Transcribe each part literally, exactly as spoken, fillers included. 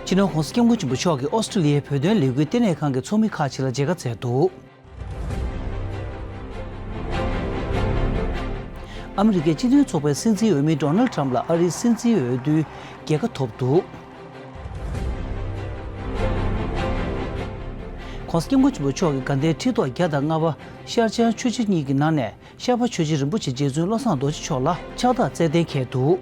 སྤྱི་ནོར་༧གོང་ས་༧སྐྱབས་མགོན་ཆེན་པོ་མཆོག་གིས་ཨོ་སི་ཀྲི་ལི་ཡའི་བོད་དོན་ལས་འགུལ་ལྟེ་གནས་ཁང་གི་ཚོགས་མི་ཁག་ཅིག་ལ་མཇལ་ཁ་བསྩལ་འདུག་ཨ་མི་རི་ཀའི་སྤྱི་མཐུན་ཚོགས་པའི་སྲིད་འཛིན་འོས་མི་ཌོ་ནལ་ཊམ་ལ་ཨ་རིའི་སྲིད་འཛིན་འོས་བསྡུའི་རྒྱལ་ཁ་ཐོབ་འདུག ༧གོང་ས་༧སྐྱབས་མགོན་ཆེན་པོ་མཆོག་གིས་དགའ་ལྡན་ཁྲི་ཐོག་བརྒྱ་དང་ལྔ་པ་ཤར་བྱང་ཆོས་ཆེན་གཉིས་ཀྱི་ནང་ནས་ཤར་པ་ཆོས་རྗེ་རིན་པོ་ཆེ་རྗེ་བཙུན་བློ་བཟང་རྡོ་རྗེ་མཆོག་ལ་ཕྱག་རྟགས་བསྩལ་གཏན་འཁེལ་འདུག་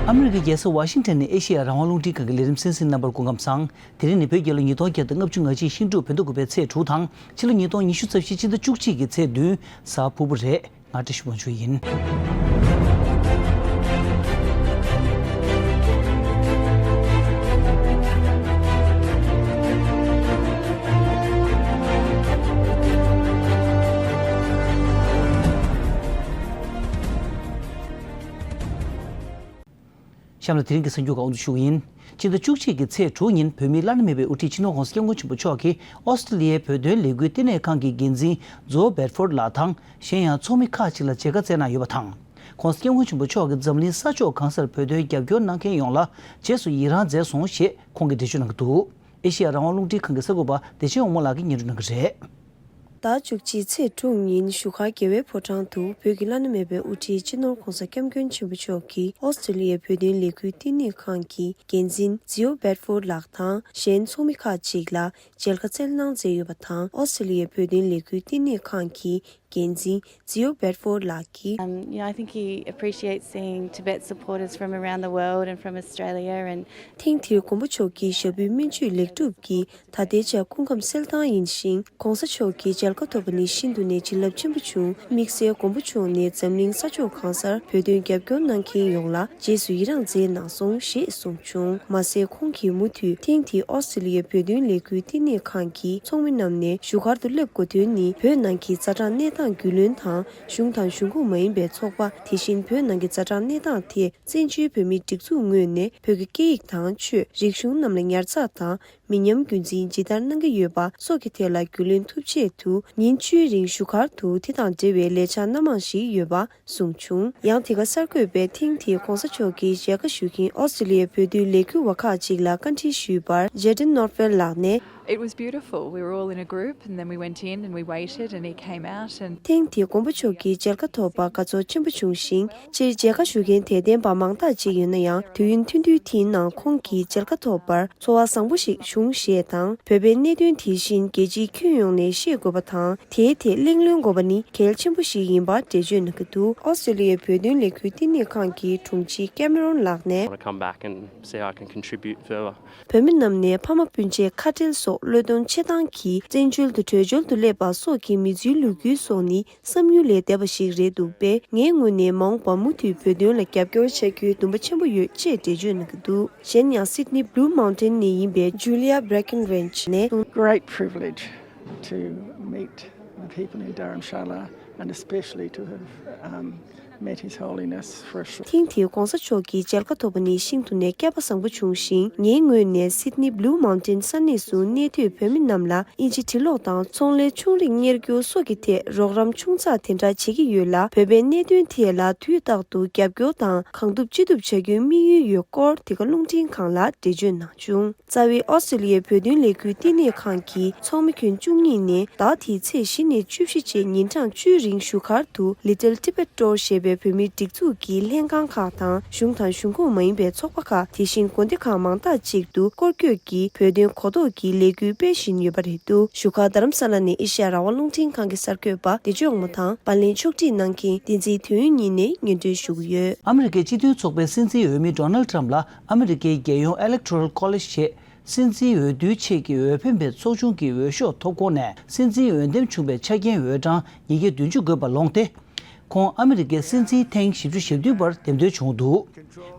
ཨ་མི་རི་ཀའི་རྒྱལ་ས་ཝ་ཤིང་ཊོན་ནས་ཨེ་ཤེ་ཡ་རང་དབང་རླུང་འཕྲིན་ཁང་གི་ལས་རིམ་གསན་གཟིགས་རྣམ་པར་སྐུ་ཁམས་བཟང་། དེ་རིང་ནི་བོད་རྒྱལ་ལོ་ཉིས་སྟོང་བརྒྱ་དང་ལྔ་བཅུ་ང་གཅིག་ཤིང་འབྲུག་བོད་ཟླ་དགུ་པའི་ཚེས་དྲུག་དང་ཕྱི་ལོ་ཉིས་སྟོང་ཉི་ཤུ་རྩ་བཞི་སྤྱི་ཟླ་བཅུ་གཅིག་གི་ཚེས་བདུན་གཟའ་ཕུར་བུ་རེད། ང་བཀྲ་ཤིས་དབང་ཕྱུག་ཡིན། གཤམ་ལ་དེ་རིང་གི་གསར་འགྱུར་ཁག་དབུ་འཛུགས་ཞུ་གི་ཡིན། ཕྱི་ཟླ་བཅུ་གཅིག་གི་ཚེས་དྲུག་ཉིན་བོད་མིའི་བླ་ན་མེད་པའི་དབུ་ཁྲིད་སྤྱི་ནོར་༧གོང་ས་༧སྐྱབས་མགོན་ཆེན་པོ་མཆོག་གིས་ཨོ་སི་ཀྲི་ལི་ཡའི་བོད་དོན་ལས་འགུལ་ལྟེ་གནས་ཁང་གི་འགན་འཛིན་ཛོ་བེད་ཕོར་ལགས་དང་། གཞན་ཡང་ཚོགས་མི་ཁག་ཅིག་ལ་མཇལ་ཁ་བསྩལ་གནང་ཡོད་པ་དང་། ༧གོང་ས་༧སྐྱབས་མགོན་ཆེན་པོ་མཆོག་གིས་འཛམ་གླིང་ས་ཕྱོགས་གང་སར་བོད་དོན་རྒྱབ་སྐྱོར་གནང་མཁན་ཡོངས་ལ་རྗེས་སུ་ཡི་རང་མཛད་སོང་ཞེས་ཁོང་གིས་འགྲེལ་བརྗོད་གནང་གི་འདུག་ཨེ་ཤེ་ཡ་རང་དབང་རླུང་འཕྲིན་ཁང་གི་གསར་འགོད་པ་བདེ་ཆེན་དབང་མོ་ལགས་ཀྱིས་སྙན་སྒྲོན་གནང་གི་རེད། ཟླ་བཅུ་གཅིག་ཚེས་དྲུག་ཉིན་བཞུགས་སྒར་རྒྱལ་བའི་ཕོ་བྲང་དུ་བོད་ཀྱི་བླ་ན་མེད་པའི་དབུ་ཁྲིད་སྤྱི་ནོར་༧གོང་ས་༧སྐྱབས་མགོན་ཆེན་པོ་མཆོག་གིས་ཨོ་སི་ཀྲི་ལི་ཡའི་བོད་དོན་ལས་འགུལ་ལྟེ་གནས་ཁང་གི་འགན་འཛིན་ཛིའོ་བེད་ཕོར་ལགས་དང་གཞན་ཚོགས་མི་ཁག་ཅིག་ལ་མཇལ་ཁ་བསྩལ་གནང་མཛད་ཡོད་པ་དང་། ཨོ་སི་ཀྲི་ལི་ཡའི་བོད་དོན་ལས་འགུལ་ལྟེ་གནས་ཁང་གི་འགན་འཛིན་ཛིའོ་བེད་ཕོར་ལགས་ཀྱིས། Um, yeah, I think he appreciates seeing Tibet supporters from around the world and from Australia and ཐེངས་འདིར་མགོན་པོ་མཆོག་གི་ཞབས་པུས་སྨན་བཅོས་ལེགས་གྲུབ་ཀྱིས་ད་ལྟའི་ཆར་སྐུ་ཁམས་གསལ་ཐང་ཡིན་ཞིང་། ༧གོང་ས་མཆོག་གི་མཇལ་ཁ་ཐོབ་པ་ནི་ཤིན་ཏུ་ནས་བྱིན་རླབས་ཆེན་པོ་བྱུང་། དམིགས་བསལ་མགོན་པོ་མཆོག་ནས་འཛམ་གླིང་ས་ཕྱོགས་གང་སར་བོད་དོན་རྒྱབ་སྐྱོར་གནང་མཁན་ཡོངས་ལ་རྗེས་སུ་ཡི་རངས་མཛད་གནང་སོང་ཞེས་གསུངས་བྱུང་། མ་ཟད་ཁོང་གིས་མུ་མཐུད་ཐེངས་འདིའི་ཨོ་སི་ཀྲི་ལི་ཡའི་བོད་དོན་ལས་འགུལ་ལྟེ་གནས་ཁང་གི་ཚོགས་མི་རྣམས་ནས་བཞུགས་སྒར་དུ་སླེབས་དགོས་དོན་ནི་བོད་ནང་གི་ཛ་དྲག་གནས་སྟངས་རྒྱུས་ལོན་དང་། གཞུང་དང་གཞུང་ཁོངས་མ་ཡིན་པའི་ཚོགས་པ། དེ་བཞིན་བོད་ནང་གི་ཛ་དྲག་གནས་སྟངས་ཐད་བཙན་བྱོལ་བོད་མིའི་སྒྲིག་འཛུགས་ངོས་ནས་བོད་ཀྱི་སྐད་ཡིག་དང་ཆོས། རིག་གཞུང་རྣམས་ལ་ཉར་ཚགས་དང་མི་ཉམས་རྒྱུན་འཛིན་ཇི་ལྟར་གནང་གི་ཡོད་པ་སོགས་ཀྱི་ཐད་ལ་རྒྱུས་ལོན་ཐུབ་ཆེད་དུ། ཉིན་བཅུའི་རིང་བཞུགས་སྒར་དུ་དེ་དང་འབྲེལ་བའི་ལས་འཆར་སྣ་མང་ཞིག་ཡོད་པ་གསུངས་བྱུང་། ཡང་དེ་ག་གསར་འགོད་པས་ཐེངས་འདིའི་༧གོང་ས་མཆོག་གི་མཇལ་ཁ་ཞུ་མཁན་ཨོ་སི་ཀྲི་ལི་ཡའི་བོད་དོན་ལས་འགུལ་བ་ཁག་ཅིག་ལ་བཀའ་འདྲི་ཞུས་པར། ཇེ་ཌེན་ནོར་ཕེལ་ལགས་ནས། It was beautiful. We were all in a group and then we went in and we waited and he came out and ཐེངས་འདིའི་མགོན་པོ་མཆོག་གི་མཇལ་ཁ་ཐོབ་པར་དགའ་ཚོར་ཆེན་པོ་བྱུང་ཞིང་། སྤྱིར་མཇལ་ཁ་ཞུ་མཁན་དད་ལྡན་པ་མང་དག་ཅིག་ཡོད་ན་ཡང་། དུས་ཡུན་ཐུང་ཐུང་དེའི་ནང་ཁོང་གི་མཇལ་ཁ་ཐོབ་པར་ཚོར་བ་བཟང་པོ་ཞིག་བྱུང་ཞེས་དང་། བོད་པའི་གནད་དོན་དེ་བཞིན་རྒྱལ་སྤྱིའི་ཁྱོན་ཡོངས་ནས་ཤེས་དགོས་པ་དང་། དེའི་ཐད་གླེང་སློང་དགོས་པ་ནི་གལ་ཆེན་པོ་ཞིག་ཡིན་པར་འགྲེལ་བརྗོད་གནང་གི་འདུག་ཨོ་སི་ཀྲི་ལི་ཡའི་བོད་དོན་ལས་འགུལ་ལྟེ་གནས་ཁང་གི་དྲུང་ཆེ་ཀེ་མེ་རོན་ལགས་ནས། Want to come back and see how I can contribute further. བོད་མི་རྣམས་ནས་ཕ་མ་སྤུན་མཆེད་ཁ་བྲལ་སོགས་བློས་གཏོང་ཆེ་ཐང་གིས་བཙན་བྱོལ་དུ་བྲོས་བྱོལ་དུ་སླེབས་པ་སོགས་ཀྱི་མི་ཚེའི་ལོ་རྒྱུས་སོགས་ནི་བསམ་ཡུལ་ལས་འདས་པ་ཞིག་རེད་འདུག་པས། ངའི་ངོས་ནས་མ་འོངས་པར་མུ་མཐུད་བོད་དོན་ལ་རྒྱབ་སྐྱོར་བྱ་རྒྱུའི་འདུན་པ་ཆེན་པོ་ཡོད་ཅེས་འགྲེལ་བརྗོད་གནང་གི་འདུག་གཞན་ཡང་སིད་ནི་བྷུ་ལུ་མའུན་ཊེན་ནས་ཡིན་པའི་ཇུ་ལི་ཡ་བྷི་རེག་ཀེན་རེན་ཇི་ནས། Great privilege to meet the people in Dharamshala and especially to have, um, met His Holiness for a short ཐེངས་འདིའི་༧གོང་ས་མཆོག་གི་མཇལ་ཁ་ཐོབ་པ་ནི་ཤིན་ཏུ་ནས་སྐལ་པ་བཟང་པོ་བྱུང་ཞིང་། ངའི་ངོས་ནས་སིད་ནི་བྷུ་ལུ་མའུན་ཊེན་ས་གནས་སུ་གནས་སྡོད་བོད་མི་རྣམས་ལ་དབྱིན་ཇི་འབྲི་ཀློག་དང་ཚོང་ལས་ཆུང་རིགས་གཉེར་སྐྱོང་སོགས་ཀྱི་ཐད་རོགས་རམ་ཆུང་ཙག་དེ་འདྲ་བྱེད་ཀྱི་ཡོད་ལ། བོད་པའི་གནད་དོན་ཐད་ལ་དུས་རྟག་ཏུ་རྒྱབ་སྐྱོར་དང་གང་ཐུབ་ཅི་ཐུབ་བྱ་རྒྱུའི་དམིགས་ཡུལ་ཡོད་སྐོར་དེ་ག་རླུང་འཕྲིན་ཁང་ལ་འགྲེལ་བརྗོད་གནང་བྱུང་། རྩ་བའི་ཨོ་སི་ཀྲི་ལི་ཡའི་བོད་དོན་ལས་འགུལ་ལྟེ་གནས་ཁང་གི་ཚོགས་མི་ཁྱོན་བཅུ་གཉིས་ནས་ཟླ་འདིའི་ཚེས་བཞི་ནས་བཅུ་བཞི་བཅས་ཉིན་གྲངས་བཅུའི་རིང་བཞུགས་སྒར་དུ་Little Tibet Tour ཞེས་པའི་བོད་མིའི་སྒྲིག་འཛུགས་ཀྱི་ལྷན་ཁང་ཁག་དང་གཞུང་དང་གཞུང་ཁོངས་མ་ཡིན་པའི་ཚོགས་པ་ཁག་དེ་བཞིན་དགོན་སྡེ་ཁག་མང་དག་ཅིག་ཏུ་སྐོར་སྐྱོད་ཀྱིས་བོད་དོན་གོ་རྟོགས་ཀྱི་ལས་འགུལ་སྤེལ་བཞིན་ཡོད་པ་རེད་འདུག་བཞུགས་སྒར་རྡ་རམ་ས་ལ་ནས་ཨེ་ཤེ་ཡ་རང་དབང་རླུང་འཕྲིན་ཁང་གི་གསར་འགོད་པ་བདེ་ཆེན་དབང་མོ་དང་པར་ལེན་ཕྱོགས་སྒྲིག་གནང་མཁན་བསྟན་འཛིན་དོན་ཡོད་ཉིད་ནས་སྙན་སྒྲོན་ཞུ་གི་ཡོད། ཨ་མི་རི་ཀའི་སྤྱི་མཐུན་ཚོགས་པའི་སྲིད་འཛིན་འོས་མི་ཌོ་ནལ་ཊམ་ལ་ཨ་མི་རི་ཀའི་རྒྱལ་ཡོངས་Electoral College ཞེས་སྲིད་འཛིན་འོས་བསྡུའི་ཆེད་ཀྱི་འོས་འཕེན་པའི་ཚོགས་ཆུང་གི་འོས་ཤོག་ཐོབ་ཁོངས་ནས་སྲིད་འཛིན་འོས་འདེམས་བྱུང་བའི་ཆ་རྐྱེན་འོས་གྲངས་ཉིས་བརྒྱ་བདུན་ཅུ་བགོས་པ་ལོངས་ཏེ། ཁོང་ཨ་མི་རི་ཀའི་སྲིད་འཛིན་ཐེངས་བཞི་བཅུ་ཞེ་བདུན་པར་འདེམས་ཐོན་བྱུང་འདུག་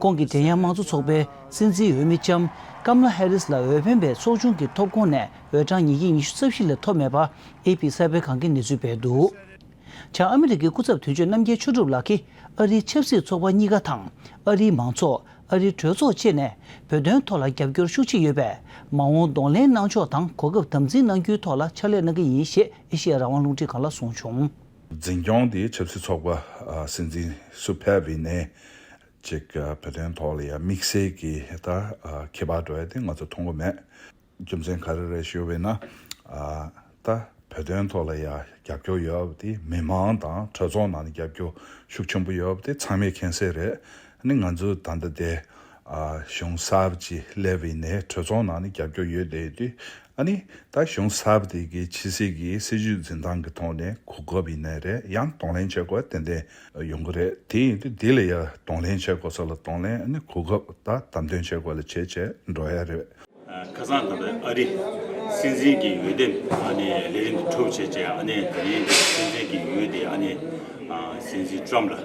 ཁོང་གིས་འབྲེལ་ཡོད་དམངས་གཙོ་ཚོགས་པའི་སྲིད་འཛིན་འོས་མི་ལྕམ་ཀམ་ལ་ཧེ་རིས་ལ་འོས་འཕེན་པའི་ཚོགས་ཆུང་གི་ཐོབ་ཁོངས་ནས་འོས་གྲངས་ཉིས་བརྒྱ་ཉི་ཤུ་རྩ་བཞི་ལས་ཐོབ་མེད་པ་ཨེ་པི་གསར་སྤེལ་ཁང་གིས་གནས་ཚུལ་སྤེལ་འདུག་བྱང་ཨ་མི་རི་ཀའི་སྐུ་ཚབ་དོན་གཅོད་རྣམ་རྒྱལ་ཆོས་གྲུབ་ལགས་ཀྱིས་ཨ་རིའི་ཆབ་སྲིད་ཚོགས་པ་གཉིས་ཀ་དང་ཨ་རིའི་མང་ཚོགས། ཨ་རིའི་གྲོས་ཚོགས་བཅས་ནས་བོད་དོན་ཐོག་ལ་རྒྱབ་སྐྱོར་ཤུགས་ཆེ་ཡོད་པས། མ་འོངས་གདོང་ལེན་གནང་ཕྱོགས་དང་གོ་སྐབས་དམ་འཛིན་གནང་རྒྱུའི་ཐོག་ལ་ཕྱག་ལས་གནང་གི་ཡིན་ཞེས་ཨེ་ཤེ་ཡ་རང་དབང་རླུང་འཕྲིན་ཁང་ལ་གསུངས་བྱུང་། འཛིན་སྐྱོང་དེ་ཆབ་སྲིད་ཚོགས་པ་ཨ་སྲིད་འཛིན་སུ་ཕེབས་པ་ཡིན་ནའི་ ཅིག་བོད་དོན་ཐོག་ལ་ཡ་དམིགས་བསལ་གྱི་ད་ཁྱད་པར་འགྲོ་ཡ་དེ་ང་ཚོ་མཐོང་གི་མེད། རྒྱུ་མཚན་ག་རེ་རེད་ཞུ་བས་ན། ད་བོད་དོན་ཐོག་ལ་ཡ་རྒྱབ་སྐྱོར་ཡོད་པ་དེ་མི་མང་དང་གྲོས་ཚོགས་ནང་ནས་རྒྱབ་སྐྱོར་ཤུགས་ཆེན་པོ་ཡོད་པ་དེ་ཚང་མས་མཁྱེན་གསལ་རེད། ཨ་ནི་ང་ཚོ་ད་ལྟ་དེ་གཞུང་གསར་པ་ཅིག་སླེབས་པ་ཡིན་ནའི་གྲོས་ཚོགས་ནང་ནས་རྒྱབ་སྐྱོར་ཡོད་བསྡད་ཡོད་དུས། ཨ་ནི་ད་གཞུང་གསར་པ་དེ་གི་ཕྱི་སྲིད་ཀྱི་སྲིད་ཇུས་འཛིན་སྟངས་ཀྱི་ཐོག་ནས་གོ་སྐབས་ཡིན་ནའི་རེད། ཡང་གདོང་ལེན་བྱེད་དགོས་ཏན་ཏན་ཡོང་གི་རེད། དེ་ཡིན་དུས་འདི་ལ་ཡ་གདོང་ལེན་བྱེད་དགོས་ས་ལ་གདོང་ལེན། ཨ་ནི་གོ་སྐབས་ད་བདམས་ཐོན་བྱེད་དགོས་ལ་བྱས་བྱས་འགྲོ་ཡ་རེད། ཁ་སང་ད་ལྟ་ཨ་རི་སྲིད་འཛིན་གྱི་འོས་འདེམས་ཨ་ནི་ལས་རིམ་དེ་གྲུབ་བྱས་རྗེས། ཨ་ནི་དེ་རིང་གི་སྲིད་འཛིན་གྱི་འོས་དེ་ཨ་ནི་སྲིད་འཛིན་ཊམ་ལ་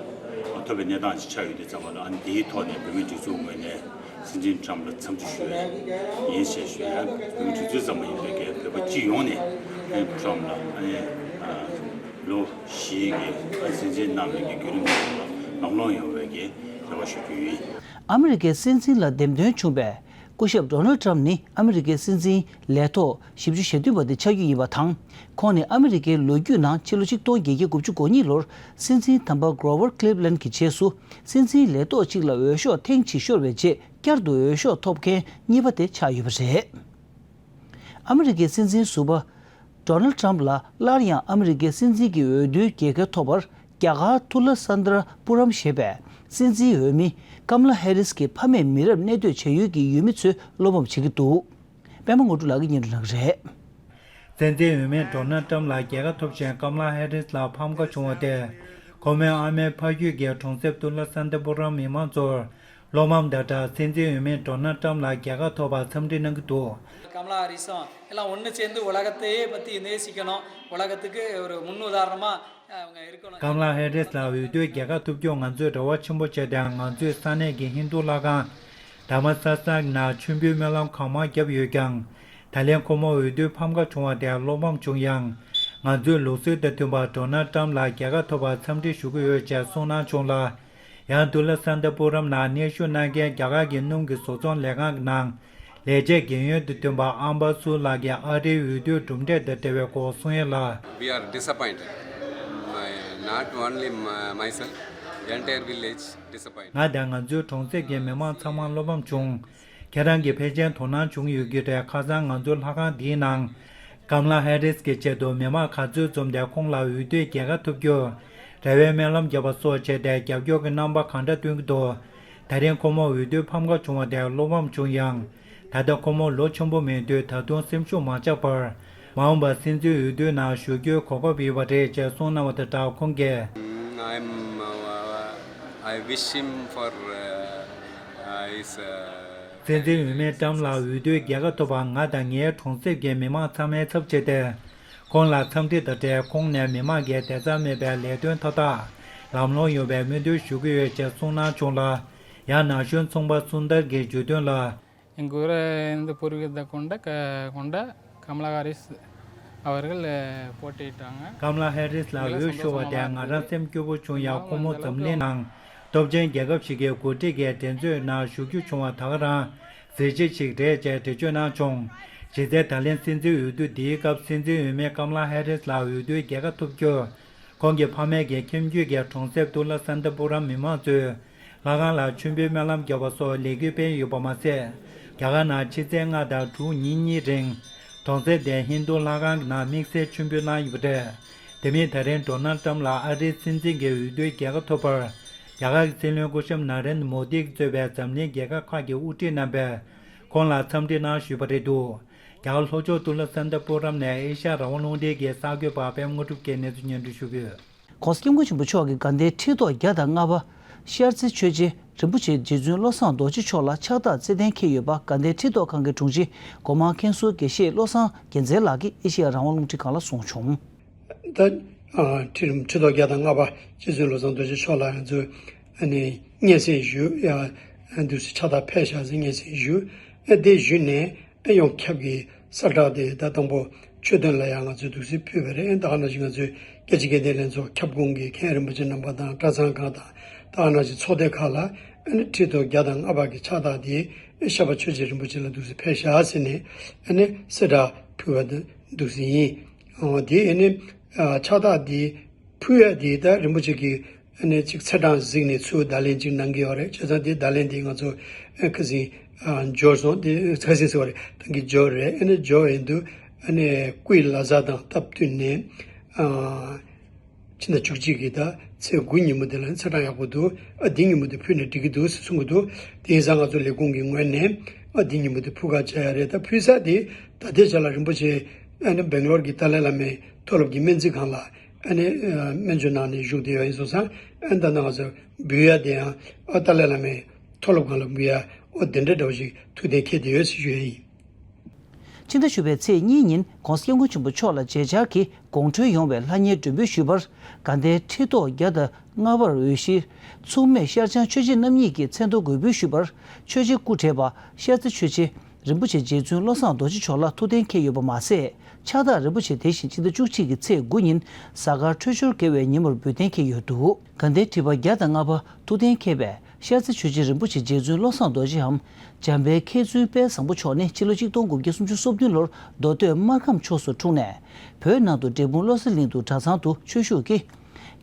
ཐོབ་པའི་གནས་སྟངས་ཤིག་ཆགས་ཡོད་དུས་ཙམ་པ་ལ། ཨ་ནི་དེའི་ཐོག་ནས་བོད་མིའི་སྒྲིག་འཛུགས་ངོས་ནས་སྲིད་འཛིན་ཊམ་ལ་འཚམས་འདྲི་ཞུ་ཡ་ཡིན་ཞེས་ཞུ་ཡ། བོད་མིའི་སྒྲིག་འཛུགས་ཙམ་མ་ཡིན་པའི་གི་བོད་པ་སྤྱི་ཡོངས་ནས་ཊམ་ལ་ཨ་ནི་ལོ་བཞིའི་གི་སྲིད་འཛིན་གནང་བའི་གི་བརྒྱུད་རིམ་ལ་ལམ་ལྷོང་ཡོང་བའི་གི་རེ་བ་ཞུ་རྒྱུ་ཡིན། ཨ་མི་རི་ཀའི་སྲིད་འཛིན་ལ་འདེམས་ཐོན་བྱུང་བའི་སྐུ་ཞབས་ཌོ་ནལ་ཊམ་ནི་ཨ་མི་རི་ཀའི་སྲིད་འཛིན་ལས་ཐོག་བཞི་བཅུ་ཞེ་བདུན་པ་དེ་ཆགས་རྒྱུ་ཡིན་པ་དང་། ཁོང་ནི་ཨ་མི་རི་ཀའི་ལོ་རྒྱུས་ནང་ཕྱི་ལོ་ཆིག་སྟོང་བརྒྱད་བརྒྱ་དགུ་བཅུ་གོ་གཉིས་ལོར་སྲིད་འཛིན་དམ་པ་གྷོ་རོ་ཝར་ཀླིབ་ལན་གྱི་རྗེས་སུ་སྲིད་འཛིན་ལས་ཐོག་ཅིག་ལ་འོས་ཤོག་ཐེངས་གཅིག་ཤོར་བའི་རྗེས་བསྐྱར་དུ་འོས་ཤོག་ཐོབ་མཁན་གཉིས་པ་དེ་ཆགས་ཡོད་པ་རེད། ཨ་མི་རི་ཀའི་སྲིད་འཛིན་ཟུར་པ་ཌོ་ནལ་ཊམ་ལ་སླར་ཡང་ཨ་མི་རི་ཀའི་སྲིད་འཛིན་གྱི་འོས་བསྡུའི་རྒྱལ་ཁ་ཐོབ་པར། རྒྱ་གར་ཐུ་ལ་སན་དར་པུ་རམ་ཞེས་པའི་སྲིད་འཛིན་འོས་མི་ཀམ་ལ་ཧེ་རིས་ཀྱི་ཕ་མེས་མི་རབས་གནས་སྡོད་བྱ་ཡུལ་གྱི་ཡུལ་མི་ཚོས་བློ་ཕམ་བྱེད་ཀྱི་འདུག་པད་མ་དངོས་གྲུབ་ལགས་ཀྱིས་སྙན་སྒྲོན་གནང་གི་རེད། སྲིད་འཛིན་འོས་མི་ཌོ་ནལ་ཊམ་ལ་རྒྱལ་ཁ་ཐོབ་ཕྱིན། ཀམ་ལ་ཧེ་རིས་ལ་ཕམ་ཁ་བྱུང་བ་དེ། ཁོ་མོའི་ཨ་མའི་ཕ་རྒྱུད་ཀྱི་གྲོང་གསེབ་ཏུ་ལ་སན་ཏི་པུ་རམ་མི་མང་ཚོར་བློ་ཕམ་དང་སྦྲགས། སྲིད་འཛིན་འོས་མི་ཌོ་ནལ་ཏྲམ་ལ་རྒྱལ་ཁ་ཐོབ་པར་འཚམས་འདྲི་གནང་གི་འདུག། கமலா ஹாரிஸும் எல்லாம் ஒன்று சேர்ந்து உலகத்தையே பற்றி நேசிக்கணும். உலகத்துக்கு ஒரு முன்னுதாரணமாக அவங்க இருக்கணும். ཀམ་ལ་ཧེ་རིས་ལ་འོས་བསྡུའི་རྒྱལ་ཁ་ཐོབ་རྒྱུར་ང་ཚོས་རེ་བ་ཆེན་པོ་བྱས་ཏེ། ང་ཚོས་ས་གནས་ཀྱི་ཧིན་རྡུ་ལྷ་ཁང་དྷ་རྨ་ས་ས་ནང་མཆོད་འབུལ་སྨོན་ལམ་གང་མང་བརྒྱབ་ཡོད་ཀྱང་། ད་ལན་ཁོ་མོ་འོས་བསྡུའི་ཕམ་ཁ་བྱུང་བ་དེར་བློ་ཕམ་བྱུང་ཡང་། ང་ཚོས་ལུགས་སྲོལ་དང་མཐུན་པར་ཌོ་ནལ་ཏྲམ་ལ་རྒྱལ་ཁ་ཐོབ་པར་འཚམས་འདྲི་ཞུ་གི་ཡོད་ཅེས་གསུངས་གནང་བྱུང་ལ། ཡང་དུ་ལ་སན་ཏི་པུ་རམ་ནང་གནས་བཞུགས་གནང་མཁན་རྒྱ་གར་གྱི་སྣུམ་གྱི་བཟོ་ཚོང་ལས་ཁང་གི་ནང་ལས་བྱེད་རྒན་ཡོལ་དུ་ཐོན་པ་ཨམ་པ་སུ་ལགས་ཀྱིས་ཨ་རིའི་འོས་བསྡུའི་གྲུབ་འབྲས་དང་འབྲེལ་བའི་སྐོར་གསུང་ཡས་ལ། We are disappointed. My, not only my, myself, entire village disappointed. ང་དང་ང་ཚོའི་གྲོང་གསེབ་ཀྱི་མི་མང་ཚང་མ་བློ་ཕམ་བྱུང་། ཁྱེད་རང་གིས་ཕལ་ཆེར་དོ་སྣང་བྱུང་ཡོད་ཀྱི་རེད། ཁ་སང་ང་ཚོའི་ལྷ་ཁང་འདིའི་ནང་། ཀམ་ལ་ཧེ་རིས་ཀྱི་ཆེད་དུ་མི་མང་ག་ཚོད་འཛོམས་ཏེ་ཁོང་ལ་འོས་བསྡུའི་རྒྱལ་ཁ་ཐོབ་རྒྱུར་རེ་བའི་སྨོན་ལམ་བརྒྱབ་པ་སོགས་བྱས་ཏེ་རྒྱབ་སྐྱོར་གྱི་རྣམ་པ་གང་འདྲ་སྟོན་གྱི་འདུག། ད་རིང་ཁོ་མོ་འོས་བསྡུའི་ཕམ་ཁ་བྱུང་བ་དེར་བློ་ཕམ་བྱུང་ཡང་། ད་ལྟ་ཁོ་མོ་ལོ་ཆེན་པོ་མིན་དུས་ད་དུང་སེམས་ཤུགས་མ་ཆག་པར། མ་འོངས་པར་སྲིད་འཛིན་འོས་བསྡུའི་ནང་ཞུགས་རྒྱུའི་གོ་སྐབས་ཡོད་པ་རེད་ཅེས་གསུངས་གནང་བ་དང་སྦྲགས། ཁོང་གིས། I'm, uh, I wish him for, uh, uh, his, uh, སྲིད་འཛིན་འོས་མི་ཏྲམ་ལ་འོས་བསྡུའི་རྒྱལ་ཁ་ཐོབ་པར་ང་དང་ངའི་གྲོང་གསེབ་ཀྱི་མི་མང་ཚང་མའི་ཚབ་བྱས་ཏེ། ཁོང་ལ་འཚམས་འདྲི་དང་འབྲེལ་ཁོང་ནས་མི་མང་གིས་དེ་ཙམ་མེད་པའི་ལས་དོན་མཐའ་དག་ལམ་ལྷོང་ཡོང་བའི་སྨོན་འདུན་ཞུ་གི་ཡོད་ཅེས་གསུངས་གནང་བྱུང་ལ། ཡང་ན་གཞོན་ཚོང་པ་སུན་དར་གྱིས་བརྗོད་དོན་ལ། எங்கள் ཚོང་པ་སུན་དར་གྱིས་བརྗོད་དོན་ལ། ཀམ་ལ་ཧེ་རིས་ལ་འོས་ཤོར་བ་དེ་ང་རང་སེམས་སྐྱོ་པོ་བྱུང་ཡང་། ཁོ་མོ་འཛམ་གླིང་ནང་སྟོབས་ཆེན་རྒྱལ་ཁབ་ཞིག་གི་འགོ་ཁྲིད་ཀྱི་འགྲན་རྩོད་ནང་ཞུགས་རྒྱུ་བྱུང་བ་ད་ག་རང་གཟི་བརྗིད་ཅིག་རེད་ཅེས་འགྲེལ་བརྗོད་གནང་བྱུང་། གཞི་རྩའི་ད་ལན་སྲིད་འཛིན་འོས་བསྡུ་འདིའི་སྐབས་སྲིད་འཛིན་འོས་མི་ཀམ་ལ་ཧེ་རིས་ལ་འོས་བསྡུའི་རྒྱལ་ཁ་ཐོབ་རྒྱུར། ཁོང་གི་ཕ་མེས་ཀྱི་ཁྱིམ་རྒྱུད་ཀྱི་གྲོང་གསེབ་ཏུ་ལ་སན་ཏི་པུ་རམ་མི་མང་ཚོས། ལྷ་ཁང་ལ་མཆོད་འབུལ་སྨོན་ལམ་བརྒྱབ་པ་སོགས་ལས་འགུལ་སྤེལ་ཡོད་པ་མ་ཟད། རྒྱ་གར་ནང་ཕྱི་ཚེས་ལྔ་དང་དྲུག་ཉིན་གཉིས་རིང་། གྲོང་གསེབ་དེའི་ཧིན་རྡུ་ལྷ་ཁང་གི་ནང་དམིགས་བསལ་མཆོད་འབུལ་གནང་ཡོད་པ་རེད། དེ་མིན་ད་རིང་ཌོ་ནལ་ཏྲམ་ལ་ཨ་རིའི་སྲིད་འཛིན་གྱི་འོས་བསྡུའི་རྒྱལ་ཁ་ཐོབ་པར། རྒྱ་གར་གྱི་སྲིད་བློན་སྐུ་ཞབས་ན་རེན་དྲ་མོ་དི་གིས་གཙོས་པའི་འཛམ་གླིང་རྒྱལ་ཁབ་ཁག་གི་དབུ་ཁྲིད་རྣམ་པས་ཁོང་ལ་འཚམས་འདྲི་གནང་ཞུས་པ་རེད་འདུག། རྒྱ་གར་ལྷོ་ཕྱོགས་ཏུ་ལ་སན་ཏི་པུ་རམ་ནས་ཨེ་ཤ་ཡ་རང་དབང་རླུང་འཕྲིན་གྱི་གསར་འགོད་པ་པད་མ་དངོས་གྲུབ་ཀྱིས་གནས་ཚུལ་སྙན་སྒྲོན་ཞུ་གི་ཡོད། ༸གོང་ས་༸སྐྱབས་མགོན་ཆེན་པོ་མཆོག་གི་དགའ་ལྡན་ཁྲི་ཐོག་བརྒྱ་དང་ལྔ་པ་ཤར་རྩེ་ཆོས་རྗེ་རིན་པོ་ཆེ་རྗེ་བཙུན་བློ་བཟང་རྡོ་རྗེ་མཆོག་ལ་ཕྱག་རྟགས་བརྩི་གཏན་འཁེལ་ཡོད་པ་དགའ་ལྡན་ཁྲི་ཐོག་ཁང་གི་དྲུང་ཆེ་སྒོ་མང་མཁན་ཟུར་དགེ་བཤེས་བློ་བཟང་རྒྱལ་མཚན་ལགས་ཀྱིས་ཨེ་ཤེ་ཡ་རང་དབང་རླུང་འཕྲིན་ཁང་ལ་གསུངས་བྱུང་། ད་ཁྲི་ཁྲི་ཐོག་བརྒྱ་དང་ལྔ་པ་རྗེ་བཙུན་བློ་བཟང་རྡོ་རྗེ་མཆོག་ལ་ང་ཚོས་ཨ་ནི་སྙན་སེང་ཞུ་ཡ། འདུག་སེ་ཕྱག་རྟགས་ཕེབས་ཤག་ཟེར་སྙན་སེང་ཞུ། ཨ་དེ་ཞུས་ནས། ཨེ་ཡོངས་ཁྱབ་ཀྱི་གསལ་བསྒྲགས་དེ་ད་དང་པོ་ཆོས་དོན་ལ་ཡང་ང་ཚོས་འདུག་སེ་ཕུལ་བ་རེད། ཨེ་ད་ག་ནང་བཞིན་ང་ཚོས་སྐད་ཆ་སྐད་བརྡའི་ལྷན་ཚོགས་ཁྱབ་ཁོངས་ཀྱི་མཁན་རིན་པོ་ཆེ་རྣམ་པ་དང་གྲྭ་ཚང་ཁག་དང་ད་ག་ནང་བཞིན་ཚོགས་སྡེ་ཁག་ལ་ཨ་ནི་ཁྲི་ཐོག་བརྒྱ་དང་ལྔ་པ་གི་ཕྱག་རྟགས་དེ་ཨེ་ཤ་པ་ཆོས་རྗེ་རིན་པོ་ཆེ་ལ་འདུག་སེ་ཕེབས་ཤག་ཟེར་ནས་ཨ་ནི་གསལ་བསྒྲགས་ཕུལ་བ་འདུག་སེ་ཡིན། ཨོ་དེ་ཨ་ནི་ཨ་ཕྱག་རྟགས་དེ་ཕུལ་ཡ་དེ་ད་རིན་པོ་ཆེ་གི་ཨ་ནི་ཅིག་ཚེས་གྲངས་གཟིགས་ནས་ཚུར་བརྡ་ལན་ཅིག་གནང་གི་ཡོད་རེད། བྱས་ཙང་དེ་བརྡ་ལན་དེ་ང་ཚོ་ཨ་ཁ་སང་ཨ་འབྱོར་སོང་། དེ་ཁ་སང་ཟེར་བ་རེད། ད་གིན་འབྱོར་རེད། ཨ་ནི་འབྱོར་ཡིན་དུས་ཨ་ནི་སྐུའི་བླ་གཟའ་དང་སྟབས་བསྟུན་ནས་ཨ་ཕྱི་ཟླ་བཅུ་གཅིག་གི་ད་ཚེས་དགུ་ཉིན་མོ་དེ་ལ་ཚེས་གྲངས་ཡག་པོ་འདུག་ཨ་འདི་ཉིན་མོ་དེ་ཕུལ་ནས་འགྲིག་གི་འདུག་ཟེར་གསུང་གི་འདུག་དེ་ཡིན་ཙང་ང་ཚོ་ལས་ཁུངས་ཀྱི་ངོས་ནས་ཨ་འདི་ཉིན་མོ་དེ་ཕུལ་ག་བྱ་ཡ་རེད། ད་ཕུལ་ས་དེ་ད་ལྟའི་ཆ་ལ་རིན་པོ་ཆེ་ཨ་ནི་སྦེང་ལོར་གྱི་ཏཱ་ལའི་བླ་མའི་མཐོ་སློབ་ཀྱི་སྨན་རྩིས་ཁང་ལ་ཨ་ནི་ཨ་སྨན་བཅོས་གནང་ནས་བཞུགས་བསྡད་ཡོད། ཡིན་སོང་ཙང་ཨ་ནི་ད་ནང་ང་ཚོ་འབུལ་ཡ་དེ་ཡང་ཨ་ཏཱ་ལའི་བླ་མའི་མཐོ་སློབ་ཁང་ལ་འབུལ་ཡ་ཨོ་དེ་འདྲ་འདྲ་བོ་ཞིག་ཐུགས་གཏན་འཁེལ་བསྡད་ཡོད་ཟེར་ཞུ་ཡ་ཡིན། ཕྱི་ཟླ་བཞི་པའི་ཚེས་གཉིས་ཉིན་༸གོང་ས་༸སྐྱབས་མགོན་ཆེན་པོ་མཆོག་ལ་མཇལ་བཅར་གྱིས་དགོང་དྲོའི་ཡོང་བའི་ལྷ་ཉེར་མགྲོན་འབོད་ཞུས་པར། དགའ་ལྡན་ཁྲི་ཐོག་བརྒྱ་དང་ལྔ་པར་འོས་གཞིར་མཚུངས་མེད་ཤར་བྱང་ཆོས་རྗེ་རྣམ་གཉིས་ཀྱི་མཚན་ཐོ་འགོད་འབུལ་ཞུས་པར། ཆོས་རྗེ་སྐུ་བགྲེས་པ་ཤར་རྩེ་ཆོས་རྗེ་རིན་པོ་ཆེ་རྗེ་བཙུན་བློ་བཟང་རྡོ་རྗེ་མཆོག་ལ་ཐུགས་གཏན་འཁེལ་ཡོད་པ་མ་ཟད། ཕྱག་རྟགས་རིན་པོ་ཆེ་དེ་བཞིན་ཕྱི་ཟླ་བཅུ་གཅིག་གི་ཚེས་དགུ་ཉིན་གཟའ་སྐར་འཕྲོད་སྦྱོར་དགེ་བའི་ཉིན་མོར་འབུལ་གཏན་འཁེལ་ཡོད་འདུག་དགའ་ལྡན་ཁྲི་པ་བརྒྱ་དང་ལྔ་པ་ཐུགས་གཏན་འཁེལ་བའི་ཤར་རྩེ་ཆོས་རྗེ་རིན་པོ་ཆེ་རྗེ་བཙུན་བློ་བཟང་རྡོ་རྗེའམ་འཇམ་དཔལ་མཁས་བཙུན་དཔལ་བཟང་པོ་མཆོག་ནི་ཕྱི་ལོ་ཆིག་སྟོང་དགུ་བརྒྱ་སུམ་ཅུ་སོ་བདུན་ལོར་མདོ་སྟོད་སྨར་ཁམས་ཕྱོགས་སུ་འཁྲུངས་ནས། བོད་ནང་དུ་འབྲས་སྤུངས་བློ་གསལ་གླིང་དུ་གྲྭ་ཚང་དུ་ཆོས་ཞུགས་ཀྱིས།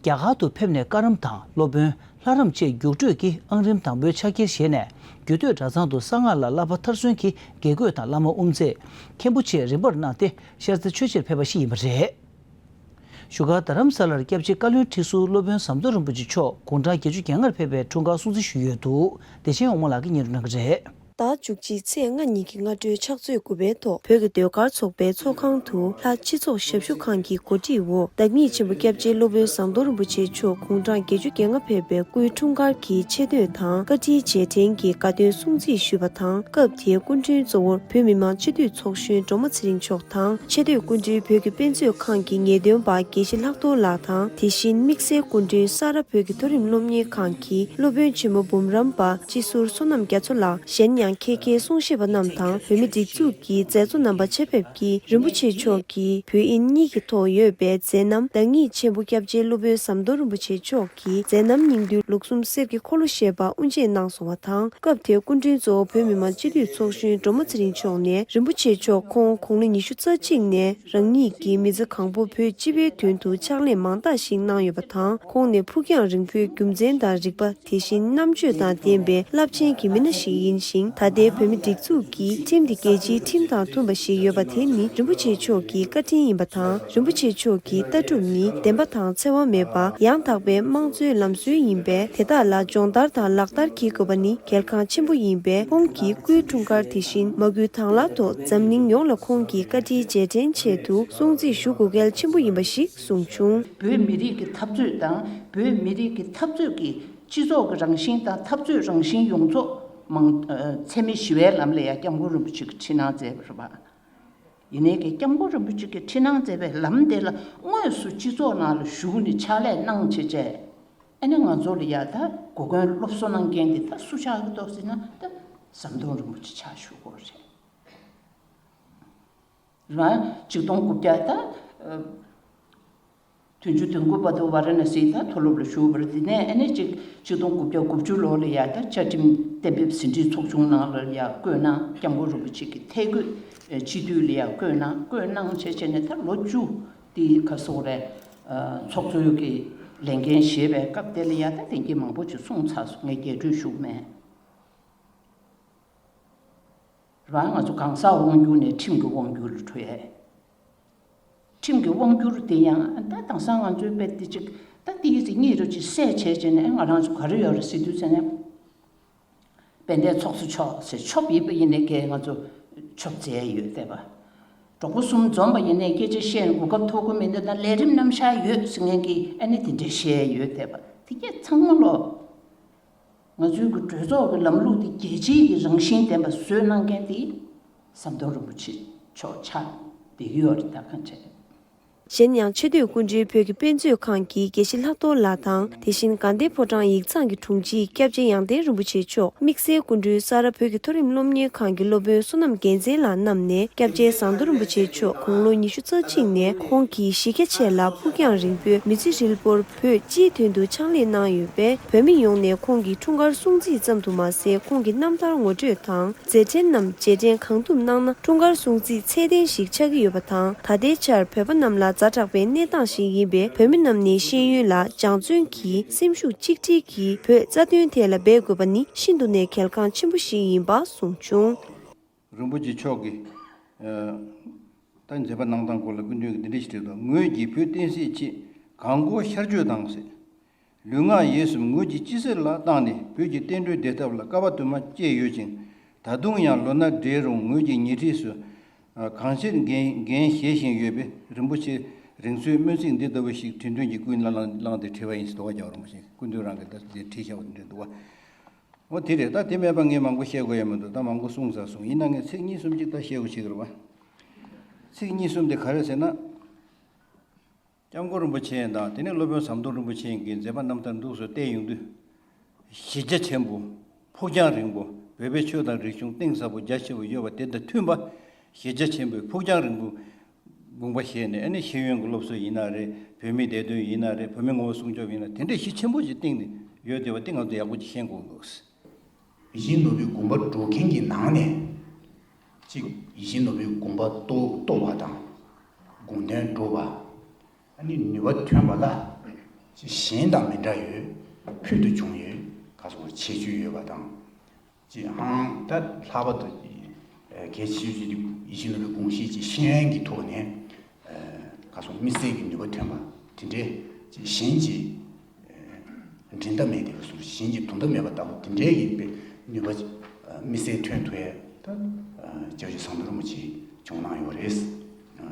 རྒྱ་གར་དུ་ཕེབས་ནས་བཀའ་རམས་དང་སློབ་དཔོན་ལྷ་རམས་བཅས་རྒྱུགས་སྤྲོད་ཀྱིས་ཨང་རིམ་དང་པོའི་ཕྱག་འཁྱེར་བཞེས་ནས། རྒྱུད་སྟོད་གྲྭ་ཚང་དུ་གསང་སྔགས་ལ་བསླབ་པ་མཐར་སོན་གྱིས་དགེ་བསྐོས་དང་བླ་མ་དབུ་མཛད། མཁན་པོ་བཅས་རིམ་པར་གནང་སྟེ་ཤར་རྩེ་ཆོས་རྗེར་ཕེབས་པ་ཞིག་ཡིན་པ་རེད། བཞུགས་སྒར་རྡ་རམ་ས་ལར་སྐྱབས་རྗེ་བཀའ་བློན་ཁྲི་ཟུར་སློབ་དཔོན་ཟམ་གདོང་རིན་པོ་ཆེ་མཆོག་དགུང་གྲངས་བརྒྱད་ཅུ་གྱ་ལྔར་ཕེབས་པའི་འཁྲུངས་སྐར་སྲུང་བརྩི་ཞུས་ཡོད་འདུག་བདེ་ཆེན་དབང་མོ་ལགས་ཀྱིས་སྙན་སྒྲོན་གནང་གི་རེད། ཟླ་བཅུ་གཅིག་ཚེས་ལྔ་ཉིན་གྱི་སྔ་དྲོའི་ཕྱག་ཚོད་དགུ་པའི་ཐོག་བོད་ཀྱི་ཟློས་གར་ཚོགས་པའི་ཚོགས་ཁང་དུ་ལྷ་སྤྱི་ཚོགས་ཞབས་ཞུ་ཁང་གི་གོ་སྒྲིག་འོག་བདག་ཉིད་ཆེན་པོ་སྐྱབས་རྗེ་སློབ་དཔོན་ཟམ་གདོང་རིན་པོ་ཆེ་མཆོག་དགུང་གྲངས་བརྒྱད་ཅུ་གྱ་ལྔ་ཕེབས་པའི་སྐུའི་འཁྲུངས་སྐར་གྱི་ཆེ་བསྟོད་དང་བཀའ་དྲིན་རྗེས་དྲན་གྱི་དགའ་སྟོན་སྲུང་བརྩི་ཞུས་པ་དང་། སྐབས་དེའི་སྐུ་མགྲོན་གཙོ་བོར་བོད་མི་མང་སྤྱི་འཐུས་ཚོགས་གཞོན་སྒྲོལ་མ་ཚེ་རིང་མཆོག་དང་། ཆེ་བསྟོད་སྐུ་མགྲོན་བོད་ཀྱི་དཔེ་མཛོད་ཁང་གི་ངེས་སྟོན་པ་དགེ་བཤེས་ལྷག་རྡོར་ལགས་དང་། དེ་བཞིན་དམིགས་བསལ་སྐུ་མགྲོན་ས་རཱ་བོད་ཀྱི་མཐོ་རིམ་སློབ་གཉེར་ཁང་གི་སློབ་དཔོན་ཆེན་མོ་འབུམ་རམས་པ་སྤྱི་ཟུར་བསོད་ནམས་རྒྱ་མཚོ་ལགས། གཞན་ཡང་ཁྱད་མཁས་གསུང་ཞིབ་པ་རྣམས་དང་བོད་མི་སྒྲིག་འཛུགས་ཀྱི་མཛད་གཙོ་རྣམ་པ་ཆེད་ཕེབས་ཀྱིས་རིན་པོ་ཆེ་མཆོག་གི་བོད་དབྱིན་གཉིས་ཀྱི་ཐོག་ཡོད་པའི་མཛད་རྣམ། བདག་ཉིད་ཆེན་པོ་སྐྱབས་རྗེ་སློབ་དཔོན་ཟམ་གདོང་རིན་པོ་ཆེ་མཆོག་གི་མཛད་རྣམ་སྙིང་བསྡུས་ལུགས་གསུམ་གསེར་གྱི་འཁོར་ལོ་ཞེས་པ་དབུ་འབྱེད་གནང་སོང་བ་དང་། སྐབས་དེར་སྐུ་མགྲོན་གཙོ་བོ་བོད་མི་མང་སྤྱི་འཐུས་ཚོགས་གཞོན་སྒྲོལ་མ་ཚེ་རིང་མཆོག་ནས་རིན་པོ་ཆེ་མཆོག་ཁོང་དགུང་ལོ་ཉི་ཤུ་རྩ་གཅིག་ནས་རང་ཉིད་ཀྱི་མི་ཚེ་གང་པོ་བོད་སྤྱི་པའི་དོན་དུ་ཕྱག་ལས་མང་དག་ཞིག་གནང་ཡོད་པ་དང་། ཁོང་ནས་ཕུགས་རྒྱང་རིང་པོའི་རྒྱུ་མཚན་དང་རིག་པ། དེ་བཞིན་རྣམ་དཔྱོད་དང་ལྡན་པའི་རླབས་ཆེན་གྱི་མི་སྣ་ཞིག་ཡིན་ཞིང་། ད་ལྟའི་བོད་མི་སྒྲིག་འཛུགས་ཀྱི་ཁྲིམས་དེ་རྒྱལ་སྤྱིའི་ཁྲིམས་དང་མཐུན་པ་ཞིག་ཡོད་པ་དེ་ནི་རིན་པོ་ཆེ་མཆོག་གི་བཀའ་དྲིན་ཡིན་པ་དང་། རིན་པོ་ཆེ་མཆོག་གི་ལྟ་གྲུབ་ནི་བདེན་པ་དང་འཚེ་བ་མེད་པ། ཡང་དག་པའི་དམངས་གཙོའི་ལམ་སྲོལ་ཡིན་པས། དེ་དག་ལ་སྦྱོང་བརྡར་དང་ལག་བསྟར་བགྱིད་དགོས་པ་ནི་གལ་འགངས་ཆེན་པོ་ཡིན་པས། ཁོང་གི་སྐུའི་འཁྲུངས་སྐར་དེ་བཞིན་མ་དགོས་དང་བླངས་ཐོག་འཛམ་གླིང་ཡོངས་ལ་ཁོང་གི་བཀའ་དྲིན་རྗེས་དྲན་ཆེད་དུ་སྲུང་བརྩི་ཞུ་དགོས་གལ་ཆེན་པོ་ཡིན་པ་ཞིག་གསུངས་བྱུང་། བོད་མི་རིགས་ཀྱི་འཐབ་རྩོད་དང་བོད་མི་རིགས་ཀྱི་འཐབ་རྩོད་ཀྱི་སྤྱི་ཚོགས་ཀྱི་རང་བཞིན་དང་འཐབ་རྩོད་རང་བཞིན་ཡོངས་རྫོགས་མང་ཨ་འཚེ་མེད་ཞི་བའི་ལམ་ལ་ཡང་སྐྱབས་མགོན་རིན་པོ་ཆེ་གིས་འཁྲིད་གནང་མཛད་པ་རེད་པ། ཡིན་ནའི་ཀྱང་སྐྱབས་མགོན་རིན་པོ་ཆེ་གིས་འཁྲིད་གནང་མཛད་པའི་ལམ་དེ་ལ་དངོས་སུ་སྤྱི་ཚོགས་ནང་ལ་ཞུགས་ནས་ཕྱག་ལས་གནང་བྱས་བྱས། ཨ་ནི་ང་ཚོ་ལ་ཡ་ད་གོ་སྐོན་སློབ་གསོ་གནང་མཁན་དེ་ད་སུ་ཆགས་ཀྱི་འདུག་ཟེར་ན་ད་ཟམ་གདོང་རིན་པོ་ཆེ་ཆགས་བཞུགས་ཀྱི་ཡོད་རེད། རང་ཆིག་སྟོང་དགུ་བརྒྱ་ད་ཨ་བདུན་ཅུ་དོན་དགུ་བར་དུ་ཝཱ་ར་ཎ་སིའི་ད་མཐོ་སློབ་ལ་ཞུགས་པ་རེད། དེ་ནས་ཨ་ནི་ཅིག་ཆིག་སྟོང་དགུ་བརྒྱ་དགུ་བཅུ་ལོ་ལ་ཡ་ད་བཅའ་ཁྲིམས་གཏན་འབེབས་ཟིན་བྲིས་ཚོགས་ཆུང་ནང་ལ་ཡ་བསྐོས་གནང་། སྐྱབས་མགོན་རིན་པོ་ཆེ་གི་ཐད་བསྐོས་ཨ་སྤྱི་འཐུས་ལ་ཡ་བསྐོས་གནང་། བསྐོས་གནང་བྱས་བྱས་ནས་ད་ལོ་བཅུ་དེ་ག་སོགས་རེད། ཨ་ཚོགས་གཙོའི་གི་ལས་འགན་བཞེས་པའི་སྐབས་དེ་ལ་ཡ་ད་ལས་འགན་མང་པོ་ཅིག་སོང་ཚར་སོང་། ངས་རྒྱས་སྤྲོས་ཞུ་གི་མེད། རང་ང་ཚོ་གང་ཟག་དབང་སྒྱུར་ནས་ཁྲིམས་ཀྱི་དབང་སྒྱུར་ལ་འགྲོ་ཡས། ཁྲིམས་ཀྱི་དབང་སྒྱུར་དེ་ཡང་ད་དེང་སང་ང་ཚོའི་དཔེ་དེ་ཅིག་ད་དེའི་ཚེ་གཉིས་རུ་ཅིག་བསད་བྱས་བྱས་ནས་ང་རང་ཚོ་ག་རེ་ཡོད་རེད་ཟེར་དུས་ཚེ་ནས། དཔལ་ལྡན་ཚོགས་གཙོ་མཆོག་ཟེར་ཆོབ་ཡིན་པ་ཡིན་ནའི་ཀྱེ་ང་ཚོ་ཆོབ་མཛད་ཡོད་བསྡད་པ། གྲོགས་པོ་གསུམ་འཛོམས་པ་ཡིན་ནའི་སྐད་ཆ་བཤད་ནས་གོ་སྐབས་ཐོབ་ཀྱི་མི་འདུག་ད་ལས་རིམ་རྣམ་གཞག་ཡོད་ཟེར་མཁན་གྱིས་ཨ་ནི་དེ་འདྲས་བཤད་ཡོད་བསྡད་པ། དེ་གས་ཚང་མ་ལོ། ང་ཚོའི་གི་གྲོས་ཚོགས་ཀྱི་ལམ་ལུགས་དེ་རྒྱལ་སྤྱིའི་གི་རང་བཞིན་ལྡན་པ་བཟོས་གནང་མཁན་དེ་ཟམ་གདོང་རིན་པོ་ཆེ་མཆོག་ཆགས་བསྡད་ཀྱི་ཡོད་རེད། ད་གང་བྱས། གཞན་ཡང་ཆེ་བསྟོད་སྐུ་མགྲོན་བོད་ཀྱི་དཔེ་མཛོད་ཁང་གི་དགེ་བཤེས་ལྷག་རྡོར་ལགས་དང་། དེ་བཞིན་དགའ་ལྡན་ཕོ་བྲང་ཡིག་ཚང་གི་དྲུང་ཆེ་སྐྱབས་རྗེ་ཡང་སྟེང་རིན་པོ་ཆེ་མཆོག་དམིགས་བསལ་སྐུ་མགྲོན་ས་རཱ་བོད་ཀྱི་མཐོ་རིམ་སློབ་གཉེར་ཁང་གི་སློབ་དཔོན་བསོད་ནམས་རྒྱལ་མཚན་ལགས་རྣམས་ནས་སྐྱབས་རྗེ་ཟམ་གདོང་རིན་པོ་ཆེ་མཆོག་དགུང་ལོ་ཉི་ཤུ་རྩ་གཅིག་ནས་ཁོང་གིས་གཞི་རྒྱ་ཆེ་ལ་ཕུགས་རྒྱང་རིང་པོས་མི་ཚེ་ཧྲིལ་པོར་བོད་སྤྱིའི་དོན་དུ་ཕྱག་ལས་གནང་ཡོད་པས། བོད་མི་ཡོངས་ནས་ཁོང་གི་འཁྲུངས་སྐར་སྲུང་བརྩི་ཙམ་དུ་མ་ཟད། ཁོང་གི་རྣམ་ཐར་ངོ་སྤྲོད་དང་མཛད་འཕྲིན་རྣམས་རྗེས་དྲན་གང་ཐུབ་གནང་ན། འཁྲུངས་སྐར་སྲུང་བརྩི་ཚད་ལྡན་ཞིག་ཆགས་ཀྱི་ཡོད་པ་དང་། ད་ལྟའི་ཆར་བོད་པ་རྣམས་ལ་ ཛ་དྲག་པའི་གནས་སྟངས་ཤིག་ཡིན་པས། བོད་མི་རྣམས་ནས་ཤེས་ཡོན་ལ་སྦྱང་བརྩོན་གྱིས་སེམས་ཤུགས་གཅིག་སྒྲིལ་གྱིས་བོད་རྩ་དོན་ཐད་ལ་འབད་དགོས་པ་ནི་ཤིན་ཏུ་ནས་གལ་འགངས་ཆེན་པོ་ཞིག་ཡིན་པ་གསུངས་བྱུང་། རིན་པོ་ཆེ་མཆོག་གིས་ད་མཛད་པ་གནང་སྟངས་སྐོར་ལ་སྐུ་མདུན་གྱིས་འདི་འདྲ་ཞིག་བྲིས་འདུག་ངོས་ཀྱིས་བོད་བསྟན་སྲིད་ཆེད་གང་དགོས་ཤར་བསྐྱོད་དང་ཟེར། ལུས་ངག་ཡིད་གསུམ་ངོས་ཀྱི་སྤྱི་སེམས་ལ་བཏང་ནས་བོད་ཀྱི་བསྟན་འགྲོའི་བདེ་ཐབས་ལ་དཀའ་བ་དུ་མ་སྤྱད་ཡོད་ཅིང་། ད་དུང་ཡང་ལོ་ན་བགྲེས་རུང་ངོས་ཀྱི་ཉེ་འཁྲིས་སུ་གང་ཆེར་འགན་འགན་བཞེས་བཞིན་ཡོད་པས། རིན་པོ་ཆེ་རིང་འཚོའི་སྨོན་ཚིག་འདི་ལྟ་བུ་ཞིག་བྲིས་དོན་གྱིས་ཀུན་བླངས་བླངས་ཏེ་བྲིས་པ་ཡིན་ཟེར་འདུག་བ། རྒྱལ་བ་རིན་པོ་ཆེ་སྐུ་མདུན་རང་གིས་ད་འདིར་བྲིས་བཞག་པ་འདི་འདྲ་འདུག་བ། འོ་དེ་རེད། ད་དེ་མེད་པ་ངས་མང་པོ་བཤད་དགོས་ཡ་མི་འདུག་ད་མང་པོ་གསུངས་ཚར་སོང་། ཡིན་ན་ངས་ཚིག་གཉིས་གསུམ་ཅིག་ད་བཤད་དགོས་བྱེད་ཀྱི་རེད་བ། ཚིག་གཉིས་གསུམ་དེ་ག་རེ་ཟེར་ན། སྐྱབས་མགོན་རིན་པོ་ཆེ་དང་དེ་ནས་སློབ་དཔོན་ཟམ་གདོང་རིན་པོ་ཆེ་གི་མཛད་པ་རྣམ་ཐར་འདུག་སེ་བལྟས་ཡོང་དུས། གཞི་རྒྱ་ཆེན་པོ། ཕུགས་རྒྱང་རིང་པོ། བོད་པའི་ཆོས་དང་རིག་གཞུང་གཏིང་ཟབ་པོ་རྒྱ་ཆེ་བོ་ཡོད་པ་དེ་དང་མཐུན་པ། གཞི་རྒྱ་ཆེན་པོའི་ཕུགས་རྒྱང་རིང་པོའི་དགོངས་པ་བཞེས་ནས། ཨ་ནི་ཤེས་ཡོན་གྱི་སློབ་གསོ་ཡིན་ན་རེད། བོད་མིའི་བདེ་དོན་ཡིན་ན་རེད། བོད་མིའི་ངོ་བོ་སྲུང་སྐྱོབ་ཡིན་ན། དེ་འདྲའི་གཞི་ཆེན་པོ་ཞིག་བཏིང་ནས་ཡོད་བསྡད་པ་དེ་ང་ཚོ་ཡག་པོ་ཅིག་ཤེས་དགོས་འདུག་ཡིད་བཞིན་ནོར་བུའི་དགོངས་པ་སྒྲུབ་མཁན་གྱི་ནང་ནས་གཅིག་ཡིད་བཞིན་ནོར་བུའི་དགོངས་པ་རྟོགས་རྟོགས་པ་དང་། དགོངས་དོན་སྒྲུབ་པ། ཨ་ནི་ནུས་པ་ཐོན་པ་ལ་གཅིག་གཞན་དང་མི་འདྲ་བའི་ཕུལ་དུ་བྱུང་བའི་ག་སོགས་ཁྱད་ཆོས་ཡོད་པ་དང་། གཅིག་ཧང་ད་ལྷག་པར་དུ་གལ་ཆེ་ཤོས་ཀྱི་ཡིད་བཞིན་ནོར་བུའི་དགོངས་གཞི་གཅིག་ཤེས་ཡོན་གྱི་ཐོག་ནས་ག་སོགས་དམིགས་བསལ་གྱི་ནུས་པ་ཐོན་པ་དེ་འདྲའི་གཅིག་གཞན་གྱིས། འགྲན་ཟླ་མེད་དེ་བཟུང་། གཞན་གྱིས་དུང་ཟླ་མེད་པ་ལྟ་བུ་དེ་འདྲའི་ཡིན་པའི་ནུས་པ་དམིགས་བསལ་ཐོན་ཐུབ་ཡ་ད་སྐྱབས་རྗེ་ཟམ་གདོང་རིན་པོ་ཆེ་བྱུང་གནང་ཡོད་རེད།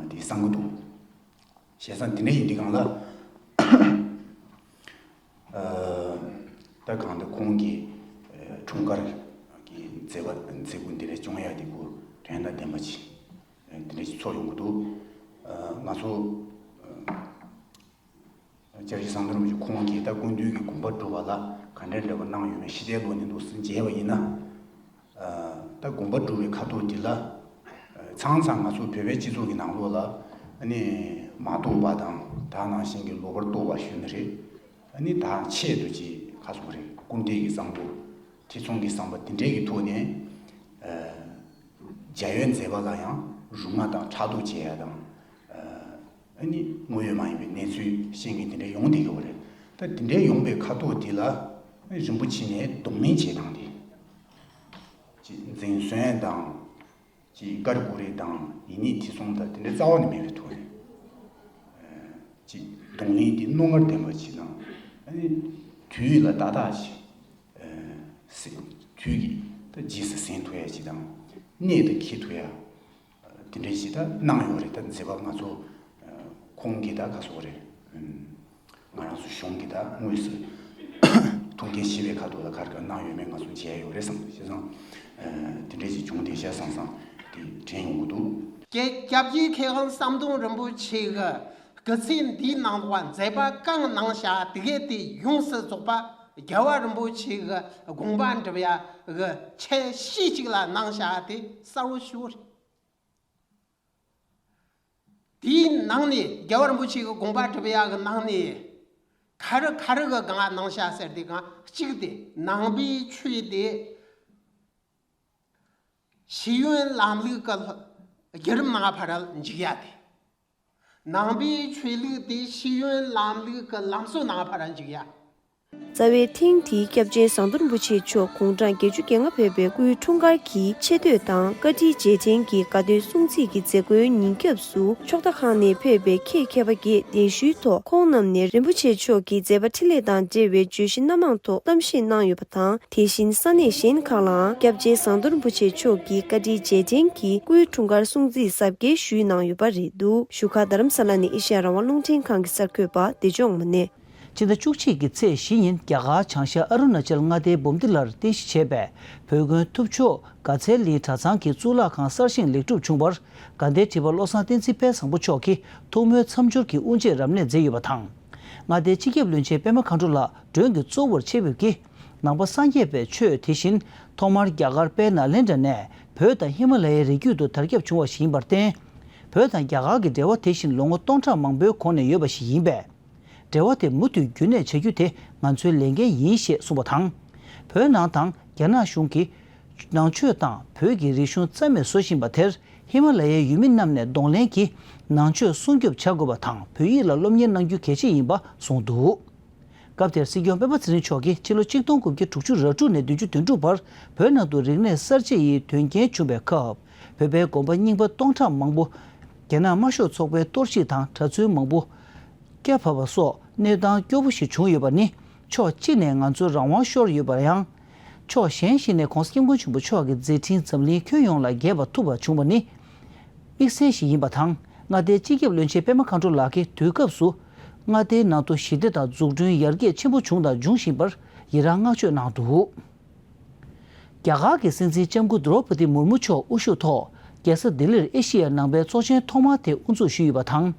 དེ་བསམ་གྱི་འདུག་བྱས་ཙང་དེ་འདྲ་ཡིན་དུས་སྒང་ལ་ད་གང་ལྟར་ཁོང་གི་འཁྲུངས་སྐར་གྱི་མཛད་པ་མཛད་སྒོ་འདི་འདྲ་སྐྱོང་ཡ་དེ་གོ་དོན་དང་ལྡན་པ་ཅིག་དེ་འདྲ་ཞིག་ཚོགས་ཡོང་གི་འདུག་ང་ཚོ། སྐྱབས་རྗེ་ཟམ་གདོང་རིན་པོ་ཆེ་ཁོང་གིས་ད་སྐུ་མདུན་གྱི་དགོངས་པ་སྒྲུབ་པ་ལ་ག་འདྲའི་འབྲེལ་བ་གནང་ཡོད་མེད་ཕྱི་ལྟས་ལོག་ནས་འདུག་སེ་མཇལ་བ་ཡིན་ན། ད་དགོངས་པ་སྒྲུབ་པའི་ཁ་ཐོག་འདི་ལ། ཚང་ཚང་ང་ཚོ་བོད་པའི་སྤྱི་ཚོགས་ཀྱི་ནང་ལོགས་ལ་ཨ་ནི་མ་རྟོགས་པ་དང་ད་ནང་བཞིན་གྱི་ལོག་པར་རྟོག་པ་ཞུ་ནི་རེད། ཨ་ནི་ད་ཆེད་དུ་ཅིག་ག་སོགས་རེད། སྐུར་འདེབས་ཀྱི་བསམ་བློ། ཐེ་ཚོམ་གྱི་བསམ་པ་འདི་འདྲའི་གི་ཐོག་ནས། རྒྱལ་བའི་མཛད་པ་ལ་ཡང་རུང་བ་དང་ཕྲག་དོག་བྱེད་ཡ་དང་། ཨ་ནི་དངོས་ཡོད་མ་ཡིན་པའི་གནས་ཚུལ་ཤེས་མཁན་དེ་འདྲ་ཡོང་བསྡད་ཀྱི་ཡོད་རེད། ད་དེ་འདྲའི་ཡོང་པའི་ཁ་ཐོག་དེ་ལ་རིན་པོ་ཆེ་ནས་གདོང་ལེན་བྱེད་སྟངས་དེ། ཅིག་འཛིན་བཟུང་དང་། ཅིག་བཀའ་བསྒོ་རེས་དང་ཡིན་གཉིས་ཐེ་ཚོམ་དང་དེ་འདྲ་རྩ་བ་ནས་མེད་པའི་ཐོག་ནས། ཅིག་གདོང་ལེན་དེ་རྣོ་ངར་ལྡན་པ་ཅིག་དང་། ཨ་ནི་དུས་ལ་ཏག་ཏག་ཅིག་སེ་དུས་ཀྱི་ད་རྗེས་སུ་ཟིན་ཐུབ་ཡ་ཅིག་དང་། གནད་དུ་འཁེལ་ཐུབ་ཡ། དེ་འདྲའི་ཞིག་ད་གནང་ཡོད་རེད། ད་མཛད་པ་ང་ཚོ་ཁོང་གིས་ད་ག་སོགས་རེད། ང་རང་ཚོ་གཞུང་གིས་ད་དངོས་སུ་ཐུགས་འགན་བཞེས་པའི་ཁ་ཐོག་ལ་ག་རེ་ག་རེ་གནང་ཡོད་མེད་ང་ཚོ་མཇལ་ཡོད་རེད་བསམ། བྱས་ཙང་དེ་འདྲའི་ཞིག་བྱུང་བསྡད་ཤག་བསམ་བསམ་དེ་དྲན་ཡོང་གི་འདུག་སྐྱབས་རྗེ་མཁས་དབང་ཟམ་གདོང་རིན་པོ་ཆེ་གི་སྐུ་ཚེ་འདིའི་ནང་ལ་མཛད་པ་གང་གནང་བཞག་དེ་གས་དེ་ཡོངས་སུ་རྫོགས་པ་རྒྱལ་བ་རིན་པོ་ཆེ་གི་དགོངས་པ་འགྲུབ་ཡ་གི་ཆེད་གཞི་གཅིག་ལ་གནང་བཞག་དེ་གསལ་བོ་ཞུ་རེད། དེའི་ནང་ནས་རྒྱལ་བ་རིན་པོ་ཆེ་གི་དགོངས་པ་སྒྲུབ་ཡ་གི་ནང་ནས་ག་རེ་ག་རེ་གི་སྒང་གནང་བཞག་ཟེར་དུས་སྒང་གཅིག་དེ་ནང་པའི་ཆོས་དེ་ཤེས་ཡོན་ལམ་ལུགས་ཀྱི་བརྒྱུད་རིམ་ནང་ཕར་འཇུག་ཡ་དེ། ནང་པའི་ཆོས་ལུགས་དེ་ཤེས་ཡོན་ལམ་ལུགས་ཀྱི་ལམ་སྲོལ་ནང་ཕར་འཇུག་ཡ། རྩ་བའི་ཐེངས་འདིའི་སྐྱབས་རྗེ་ཟམ་གདོང་རིན་པོ་ཆེ་མཆོག་དགུང་གྲངས་བརྒྱད་ཅུ་གྱ་ལྔ་ཕེབས་པའི་སྐུའི་འཁྲུངས་སྐར་གྱི་ཆེ་བསྟོད་དང་བཀའ་དྲིན་རྗེས་དྲན་གྱི་དགའ་སྟོན་སྲུང་བརྩི་གི་མཛད་སྒོའི་ཉིན་རྒྱབ་སུ་ཕྱོགས་མཐའ་ཁག་ནས་ཕེབས་པའི་ཁྱེད་མཁས་པ་འགས་གདན་ཞུའི་ཐོག་ཁོང་རྣམས་ནས་རིན་པོ་ཆེ་མཆོག་གི་མཛད་པ་འཕྲིན་ལས་དང་འབྲེལ་བའི་བརྗོད་གཞི་སྣ་མང་ཐོག་གཏམ་བཤད་གནང་ཡོད་པ་དང་། དེ་བཞིན་ས་གནས་གཞན་ཁག་ལའང་སྐྱབས་རྗེ་ཟམ་གདོང་རིན་པོ་ཆེ་མཆོག་གི་བཀའ་དྲིན་རྗེས་དྲན་གྱི་སྐུའི་འཁྲུངས་སྐར་སྲུང་བརྩི་གཟབ་རྒྱས་ཞུས་གནང་ཡོད་པ་རེད་འདུག་བཞུགས་སྒར་རྡ་རམ་ས་ལ་ནས་ཨེ་ཤ་ཡ་རང་དབང་རླུང་འཕྲིན་ཁང་གི་གསར་འགོད་པ་བདེ་སྐྱོང་དངོས་གནས། ཕྱི་ཟླ་བཅུ་གཅིག་གི་ཚེས་བཞི་ཉིན་རྒྱ་གར་བྱང་ཤར་ཨ་རུ་ན་ཅལ་མངའ་སྡེའི་བུམ་ཐི་ལར་རྟེན་གཞི་བྱས་པའི་བོད་དགོན་ཐུབ་མཆོག་དགའ་ཚལ་གླིང་གྲྭ་ཚང་གི་གཙུག་ལག་ཁང་གསར་བཞེངས་ལེགས་གྲུབ་བྱུང་བར། དགའ་ལྡན་ཁྲི་པ་བློ་བཟང་བསྟན་འཛིན་དཔལ་བཟང་པོ་མཆོག་གིས་ཐུགས་སྨོན་མཚམས་སྦྱོར་གྱི་དབུ་འབྱེད་རབ་གནས་མཛད་ཡོད་པ་དང་། མངའ་སྡེའི་སྤྱི་ཁྱབ་བློན་ཆེན་པད་མ་མཁའ་འགྲོ་ལགས་མགྲོན་གྱི་གཙོ་བོར་ཆེད་ཕེབས་ཀྱིས། ནང་པ་སངས་རྒྱས་པའི་ཆོས་དེ་བཞིན་ཐོག་མར་རྒྱ་གར་དཔལ་ནཱ་ལེནྡྲ་ནས་བོད་དང་ཧི་མ་ལ་ཡའི་རི་རྒྱུད་དུ་དར་ཁྱབ་བྱུང་བ་ཞིག་ཡིན་པར་བརྟེན། བོད་དང་རྒྱ་གར་གྱི་འབྲེལ་བ་དེ་བཞིན་ལོ་ངོ་སྟོང་ཕྲག་མང་པོའི་གོང་ནས་ཡོད་པ་ཞིག་ཡིན་པས། འབྲེལ་བ་དེ་མུ་མཐུད་རྒྱུན་གནས་བྱ་རྒྱུ་དེ་ང་ཚོའི་ལས་འགན་ཡིན་ཞེས་གསུངས་པ་དང་། བོད་ནང་དང་རྒྱ་ནག་གཞུང་གིས་ནང་ཆོས་དང་བོད་ཀྱི་རིག་གཞུང་རྩ་མེད་བཟོ་བཞིན་པ་དེར་ ཧི་མ་ལ་ཡའི་ཡུལ་མི་རྣམས་ནས་གདོང་ལེན་གྱིས་ནང་ཆོས་སྲུང་སྐྱོབ་བྱ་དགོས་པ་དང་། བོད་ཡིག་ལ་སློབ་གཉེར་གནང་རྒྱུ་གལ་ཆེ་ཡིན་པ་གསུངས་འདུག་སྐབས་དེར་སྲིད་སྐྱོང་སྤེན་པ་ཚེ་རིང་མཆོག་གིས་ཕྱི་ལོ་ཆིག་སྟོང་དགུ་བརྒྱ་དྲུག་ཅུ་རེ་དྲུག་ནས་བདུན་ཅུ་དོན་དྲུག་བར་བོད་ནང་དུ་རིག་གནས་གསར་བརྗེ་ཡི་དོན་རྐྱེན་བྱུང་བའི་སྐབས། བོད་པའི་དགོན་པ་རྙིང་པ་སྟོང་ཕྲག་མང་པོ། རྒྱ་ནག་དམར་ཤོག་ཚོགས་པའི་གཏོར་བཤིག་དང་གྲྭ་བཙུན་མང་པོ་བསྐྱབས་པ་སོགས་གནས་སྟངས་སྐྱོ་པོ་ཞིག་བྱུང་ཡོད་པ་ནི། ཕྱོགས་གཅིག་ནས་ང་ཚོའི་རང་དབང་ཤོར་ཡོད་པར་ཡང་། ཕྱོགས་གཞན་ཞིག་ནས་༸གོང་ས་༸སྐྱབས་མགོན་ཆེན་པོ་མཆོག་གི་མཛད་འཕྲིན་འཛམ་གླིང་ཁྱོན་ཡོངས་ལ་རྒྱས་པ་ཐུབ་པ་བྱུང་བ་ནི་དམིགས་བསལ་ཞིག་ཡིན་པ་དང་། མངའ་སྡེའི་སྤྱི་ཁྱབ་བློན་ཆེན་པད་མ་མཁའ་འགྲོ་ལགས་ཀྱིས་དུས་སྐབས་སུ་མངའ་སྡེའི་ནང་དུ་ཞི་བདེ་དང་འཛུགས་སྐྲུན་ཡར་རྒྱས་ཆེན་པོ་བྱུང་དང་འབྱུང་བཞིན་པར་ཡི་རངས་བསྔགས་བརྗོད་གནང་འདུག་རྒྱ་གར་གྱི་སྲིད་འཛིན་ལྕམ་སྐུ་ཌྲོ་པ་ཏི་མུར་མུ་མཆོག་དབུ་བཞུགས་ཐོག་རྒྱལ་ས་ལྡི་ལིར་ཨེ་ཤི་ཡ་ནང་པའི་ཚོགས་ཆེན་ཐོག་མ་དེ་དབུ་འཛུགས་ཞུས་ཡོད་པ་དང་།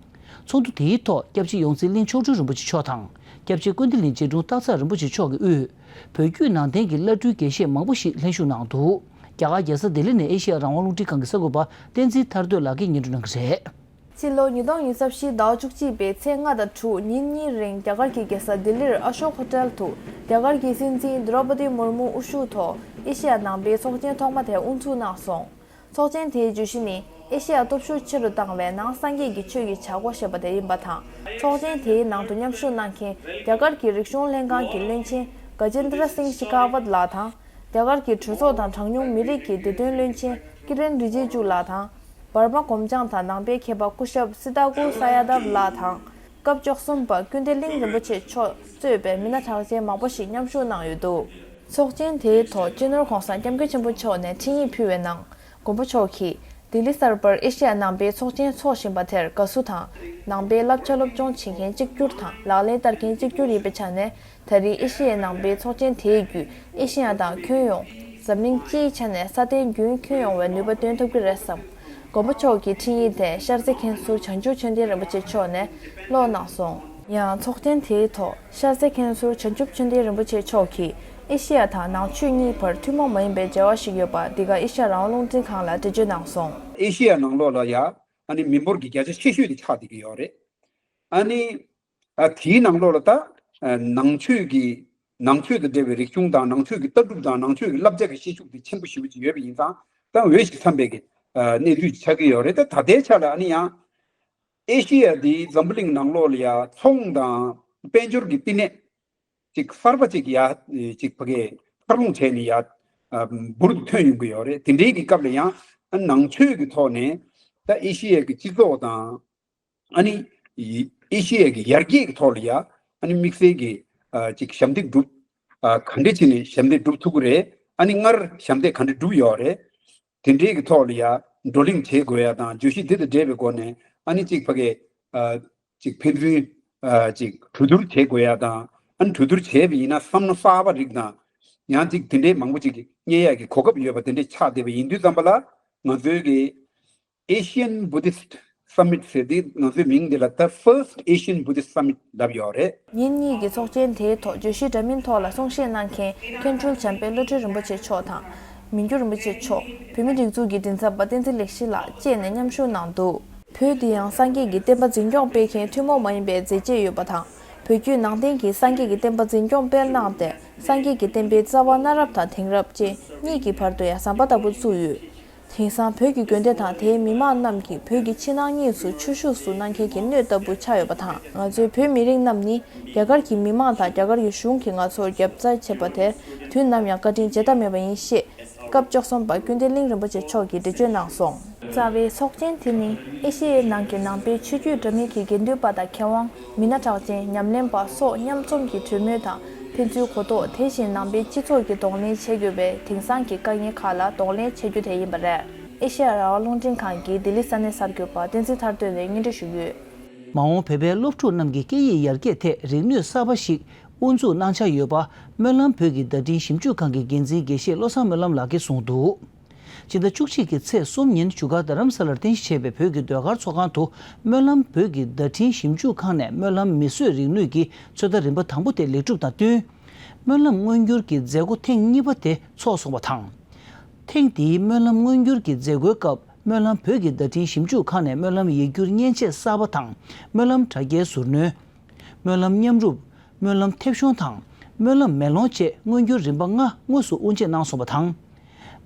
ཚོགས་འདུ་དེའི་ཐོག་སྐྱབས་རྗེ་ཡོངས་འཛིན་གླིང་མཆོག་སྤྲུལ་རིན་པོ་ཆེ་མཆོག་དང་། སྐྱབས་རྗེ་ཀུན་བདེ་གླིང་རྗེ་དྲུང་སྟག་ཚང་རིན་པོ་ཆེ་མཆོག་གི་དབུས། བོད་བརྒྱུད་ནང་བསྟན་གྱི་བླ་སྤྲུལ་དགེ་བཤེས་མང་པོ་ཞིག་ལྷན་ཞུགས་གནང་འདུག་རྒྱ་གར་རྒྱལ་ས་ལྡི་ལི་ནས་ཨེ་ཤེ་ཡ་རང་དབང་རླུང་འཕྲིན་ཁང་གི་གསར་འགོད་པ་བསྟན་འཛིན་ཐར་འདོད་ལགས་ཀྱིས་སྙན་སྒྲོན་གནང་གི་རེད། ཕྱི་ལོ་ཉིས་སྟོང་ཉི་ཤུ་རྩ་བཞི་ཟླ་བ་བཅུ་གཅིག་པའི་ཚེས་ལྔ་དང་དྲུག་ཉིན་གཉིས་རིང་རྒྱ་གར་གྱི་རྒྱལ་ས་ལྡི་ལིར་ཨ་ཤོག་ཧོ་ཊེལ་དུ་རྒྱ་གར་གྱི་སྲིད་འཛིན་ཌྲོ་པ་ཏི་མུར་མུ་དབུ་བཞུགས་ཐོག་ཨེ་ཤེ་ཡ་ནང་པའི་ཚོགས་ཆེན་ཐོག་མ་དེ་དབུ་འཛུགས་གནང་སོང་། ཚོགས་ཆེན་དེའི་བརྗོད་གཞི་ནི་ཨེ་ཤེ་ཡ་སྟོབས་ཤུགས་ཆེ་རུ་བཏང་བའི་ནང་སངས་རྒྱས་ཀྱི་ཆོས་ཀྱི་བྱ་སྒོ་ཞེས་པ་དེ་ཡིན་པ་དང་། ཚོགས་ཆེན་དེའི་ནང་དུ་མཉམ་ཞུགས་གནང་མཁན་རྒྱ་གར་གྱི་རིག་གཞུང་ལྷན་ཁང་གི་བློན་ཆེན་ག་ཇེན་དྲ་སིང་ཤི་ཁ་ཝད་ལགས་དང་། རྒྱ་གར་གྱི་གྲོས་ཚོགས་དང་གྲངས་ཉུང་མི་རིགས་ཀྱི་བདེ་དོན་བློན་ཆེན་ཀི་རེན་རི་ཇི་ཇུ་ལགས་དང་། འབར་མ་གོམ་བྱང་དང་ནང་པའི་མཁས་པ་སྐུ་ཞབས་སི་ཏཱ་ཀུ་ས་ཡ་དབ་ལགས་དང་། སྐབས་བཅུ་གསུམ་པ་ཀུན་བདེ་གླིང་རིན་པོ་ཆེ་མཆོག་གཙོས་པའི་མི་སྣ་གྲགས་ཅན་མང་པོ་ཞིག་མཉམ་ཞུགས་གནང་ཡོད་འདུག་ཚོགས་ཆེན་དེའི་ཐོག་སྤྱི་ནོར་༸གོང་ས་༸སྐྱབས་མགོན་ཆེན་པོ་མཆོག་ནས་འཕྲིན་ཡིག་ཕུལ་བའི་ནང་། མགོན་པོ་མཆོག་གིས་ལྡི་ལི་གསར་པར་ཨེ་ཤེ་ཡ་ནང་པའི་ཚོགས་ཆེན་འཚོགས་བཞིན་པ་དེར་དགའ་བསུ་དང་། ནང་པའི་བསླབ་བྱ་སློབ་སྦྱོང་བྱེད་མཁན་གཅིག་གྱུར་དང་ལག་ལེན་བསྟར་མཁན་གཅིག་གྱུར་ཡིན་པའི་ཆ་ནས། ད་རེས་ཨེ་ཤེ་ཡའི་ནང་པའི་ཚོགས་ཆེན་དེའི་བརྒྱུད་ཨེ་ཤེ་ཡ་དང་ཁྱོན་ཡོངས་འཛམ་གླིང་སྤྱིའི་ཆ་ནས་སྲ་བརྟན་རྒྱུན་ཁྱོན་ཡོང་བའི་ནུས་པ་འདོན་ཐུབ་ཀྱི་རེད་བསམ། མགོན་པོ་མཆོག་གི་འཕྲིན་ཡིག་དེ་ཤར་རྩེ་མཁན་ཟུར་བྱང་ཆུབ་ཆོས་ལྡན་རིན་པོ་ཆེ་མཆོག་ནས་ཀློག་གནང་སོང་། ཡང་ཚོགས་ཆེན་དེའི་ཐོག་ཤར་རྩེ་མཁན་ཟུར་བྱང་ཆུབ་ཆོས་ལྡན་རིན་པོ་ཆེ་མཆོག་གིས་ཨེ་ཤེ་ཡ་དང་ནང་ཆོས་གཉིས་བར་ཐུན་མོང་མ་ཡིན་པའི་འབྲེལ་བ་ཞིག་ཡོད་པ་འདི་ག་ཨེ་ཤེ་ཡ་རང་དབང་རླུང་འཕྲིན་ཁང་ལ་འགྲེལ་བརྗོད་གནང་སོང་། ཨེ་ཤེ་ཡ་ནང་ལོགས་ལ་ཡ་ཨ་ནི་མི་འབོར་གྱི་བརྒྱ་ཆ་ཆེ་ཤོས་དེ་ཆགས་བསྡད་ཀྱི་ཡོད་རེད། ཨ་ནི། ཨ་དེའི་ནང་ལོགས་ལ་ད་ཨ་ནང་ཆོས་ཀྱི་ནང་ཆོས་དང་འབྲེལ་བའི་རིག་གཞུང་དང་ནང་ཆོས་ཀྱི་ལྟ་གྲུབ་དང་ནང་ཆོས་ཀྱི་བསླབ་བྱ་གི་ཤེས་ཤུགས་དེ་ཆེན་པོ་ཞེ་པོ་ཅིག་ཡོད་པ་ཡིན་ཙང་ད་འོས་ཤིང་འཚམས་པའི་གི་ཨ་གནས་ཚུལ་ཆགས་ཀྱི་ཡོད་རེད། ད་ད་ལྟའི་ཆ་ལ་ཨ་ནི་ཡང་ཨེ་ཤེ་ཡ་འདིའི་འཛམ་བུ་གླིང་ནང་ལོགས་ལ་ཡ་ཚོང་དང་དཔལ་འབྱོར་གྱི་བསྟི་གནས་ཅིག་གསར་པ་ཅིག་ཡ་ཅིག་ཕ་གིའི་འཚར་ལོངས་བྱས་ནས་ཡ་ཨ་འབུར་དུ་ཐོན་ཡོང་གི་ཡོད་རེད། དེ་འདྲའི་གི་སྐབས་ལ་ཡང་ཨ་ནང་ཆོས་ཀྱི་ཐོག་ནས་ད་ཨེ་ཤེ་ཡ་གི་སྤྱི་ཚོགས་དང་། ཨ་ནི། ཨེ་ཤེ་ཡ་གི་ཡར་རྒྱས་ཀྱི་ཐོག་ལ་ཡ། ཨ་ནི་དམིགས་བསལ་གྱི། ཨ་ཅིག་ཞབས་འདེགས་སྒྲུབ། ཨ་ག་འདྲས་བྱས་ནས་ཞབས་འདེགས་སྒྲུབ་ཐུབ་ཀྱི་རེད། ཨ་ནི་སྔར་ཞབས་འདེགས་ག་འདྲས་སྒྲུབ་ཡོད་རེད། དེ་འདྲའི་གི་ཐོག་ལ་ཡ་བགྲོ་གླེང་བྱེད་དགོས་ཡ་དང་བརྗོད་གཞི་འདི་དང་འབྲེལ་བའི་སྒོ་ནས་ཨ་ནི་ཅིག་ཕ་གི། ཨ་ཅིག་ཕན་ཚུན། ཨ་ཅིག་གྲོས་བསྡུར་བྱེད་དགོས་ཡ་དང་། ཨ་ནི་གྲོས་བསྡུར་བྱས་པ་ཡིན་ན་བསམ་བློ་གསར་པ་རིགས་དང་། ཡང་ཅིག་དེ་འདྲའི་མང་པོ་ཅིག་གཉེར་ཡ་གི་གོ་སྐབས་ཡོད་པ་དེ་འདྲས་ཆགས་བསྡད་པ་ཡིན་དུས་ཙམ་པ་ལ་ང་ཚོའི་གི། Asian Buddhist Summit ཟེར་དེ་ང་ཚོའི་མིང་འདི་ལ་The First Asian Buddhist Summit ལབ་ཡོད་རེད། ཉིན་གཉིས་ཀྱི་ཚོགས་ཆེན་དེའི་ཐོག་བརྗོད་གཞི་འདྲ་མིན་ཐོག་ལ་གསུང་བཤད་གནང་མཁན་མཁན་སྤྲུལ་བྱམས་པའི་བློ་གྲོས་རིན་པོ་ཆེ་མཆོག་དང་། མི་འགྱུར་རིན་པོ་ཆེ་མཆོག་བོད་མིའི་སྒྲིག་འཛུགས་ཀྱི་མགྲིན་ཚབ་པ་བསྟན་འཛིན་ལེགས་བཤད་ལགས་བཅས་ནས་མཉམ་ཞུགས་གནང་འདུག་བོད་འདི་ཡང་སངས་རྒྱས་ཀྱི་བསྟན་པ་འཛིན་སྐྱོང་སྤེལ་མཁན་ཐུན་མོང་མ་ཡིན་པའི་མཛད་རྗེས་ཡོད་པ་དང་། བོད་བརྒྱུད་ནང་བསྟན་གྱིས་སངས་རྒྱས་ཀྱི་བསྟན་པ་འཛིན་སྐྱོང་སྤེལ་གནང་སྟེ། སངས་རྒྱས་ཀྱི་བསྟན་པའི་རྩ་བ་གནའ་རབས་དང་དེང་རབས་ཅན་གཉིས་ཀྱི་བར་དུ་ཡང་ཟམ་པ་ལྟ་བུ་བཙུགས་ཡོད། དེང་སང་བོད་ཀྱི་དགོན་སྡེ་དང་དེའི་མི་མང་རྣམས་ཀྱིས་བོད་ཀྱི་ཕྱི་ནང་གཉིས་སུ་ཆོས་ཞུགས་སུ་གནང་མཁན་གྱི་སྣོད་ལྟ་བུ་ཆགས་ཡོད་པ་དང་། ང་ཚོའི་བོད་མི་རིགས་རྣམས་ནི་རྒྱ་གར་གྱི་མི་མང་དང་རྒྱ་གར་གྱི་གཞུང་གིས་ང་ཚོར་རྒྱབ་རྩ་བྱེད་པ་དེར་དུས་ནམ་ཡང་བཀའ་དྲིན་བརྗེད་ཐབས་མེད་པ་ཡིན་ཞེས་སྐབས་བཅུ་གསུམ་པ་ཀུན་བདེ་གླིང་རིན་པོ་ཆེ་མཆོག་གིས་འགྲེལ་བརྗོད་གནང་སོང་། རྩ་བའི་ཚོགས་ཆེན་དེ་ནི་ཨེ་ཤེ་ཡའི་ནང་གི་ནང་པའི་ཆོས་བརྒྱུད་འདྲ་མིན་གྱི་དགེ་འདུན་པ་དང་མཁས་དབང་། མི་སྣ་གྲགས་ཅན། ཉམས་ལེན་པ་སོགས་མཉམ་འཛོམས་ཀྱི་གྲོས་མོལ་དང་ཕན་ཚུན་གོ་རྟོགས། དེ་བཞིན་ནང་པའི་སྤྱི་ཚོགས་ཀྱིས་གདོང་ལེན་བྱེད་དགོས་པའི་དེང་སང་གི་དཀའ་ངལ་ཁག་ལ་གདོང་ལེན་བྱེད་རྒྱུ་དེ་ཡིན་པ་རེད། ཨེ་ཤེ་ཡ་རང་དབང་རླུང་འཕྲིན་ཁང་གི་ལྡི་ལི་ས་གནས་གསར་འགོད་པ་བསྟན་འཛིན་ཐར་འདོད་ནས་སྙན་སྒྲོན་ཞུས་ཡོད། མ་འོངས་བོད་པའི་སློབ་ཕྲུག་རྣམས་ཀྱི་སྐད་ཡིག་ཡར་རྒྱས་ཐད་རིག་ནུས་གསར་པ་ཞིག་དབུ་འཛུགས་གནང་འཆར་ཡོད་པ། སྨོན་ལམ་བོད་ཀྱི་བརྡ་འཕྲིན་ཞིབ་འཇུག་ཁང་གི་འགན་འཛིན་དགེ་བཤེས་བློ་བཟང་སྨོན་ལམ་ལགས་ཀྱིས་གསུངས་འདུག་ཕྱི་ཟླ་བཅུ་གཅིག་གི་ཚེས་གསུམ་ཉིན་བཞུགས་སྒར་རྡ་རམ་ས་ལར་རྟེན་གཞི་བྱས་པའི་བོད་ཀྱི་ཟློས་གར་ཚོགས་ཁང་དུ་སྨོན་ལམ་བོད་ཀྱི་བརྡ་འཕྲིན་ཞིབ་འཇུག་ཁང་ནས་སྨོན་ལམ་མིས་བཟོས་རིག་ནུས་ཀྱི་ཚོད་ལྟ་རིམ་པ་དང་པོ་དེ་ལེགས་གྲུབ་དང་བསྟུན། སྨོན་ལམ་མངོན་འགྱུར་གྱི་མཛད་སྒོ་ཐེངས་གཉིས་པ་དེ་འཚོགས་སོང་བ་དང་། ཐེངས་འདིའི་སྨོན་ལམ་མངོན་འགྱུར་གྱི་མཛད་སྒོའི་སྐབས་སྨོན་ལམ་བོད་ཀྱི་བརྡ་འཕྲིན་ཞིབ་འཇུག་ཁང་ནས་སྨོན་ལམ་ཡིག་སྒྱུར་མཉེན་ཆས་གསར་པ་དང་། སྨོན་ལམ་དྲ་རྒྱའི་ཟུར་སྣོན། སྨོན་ལམ་མཉམ་རུབ། སྨོན་ལམ་མཐེབ་གཞོང་དང་སྨོན་ལམ་མེ་ལོང་བཅས་མངོན་འགྱུར་རིམ་པ་ལྔ་དངོས་སུ་དབུ་འབྱེད་གནང་སོང་བ་དང་།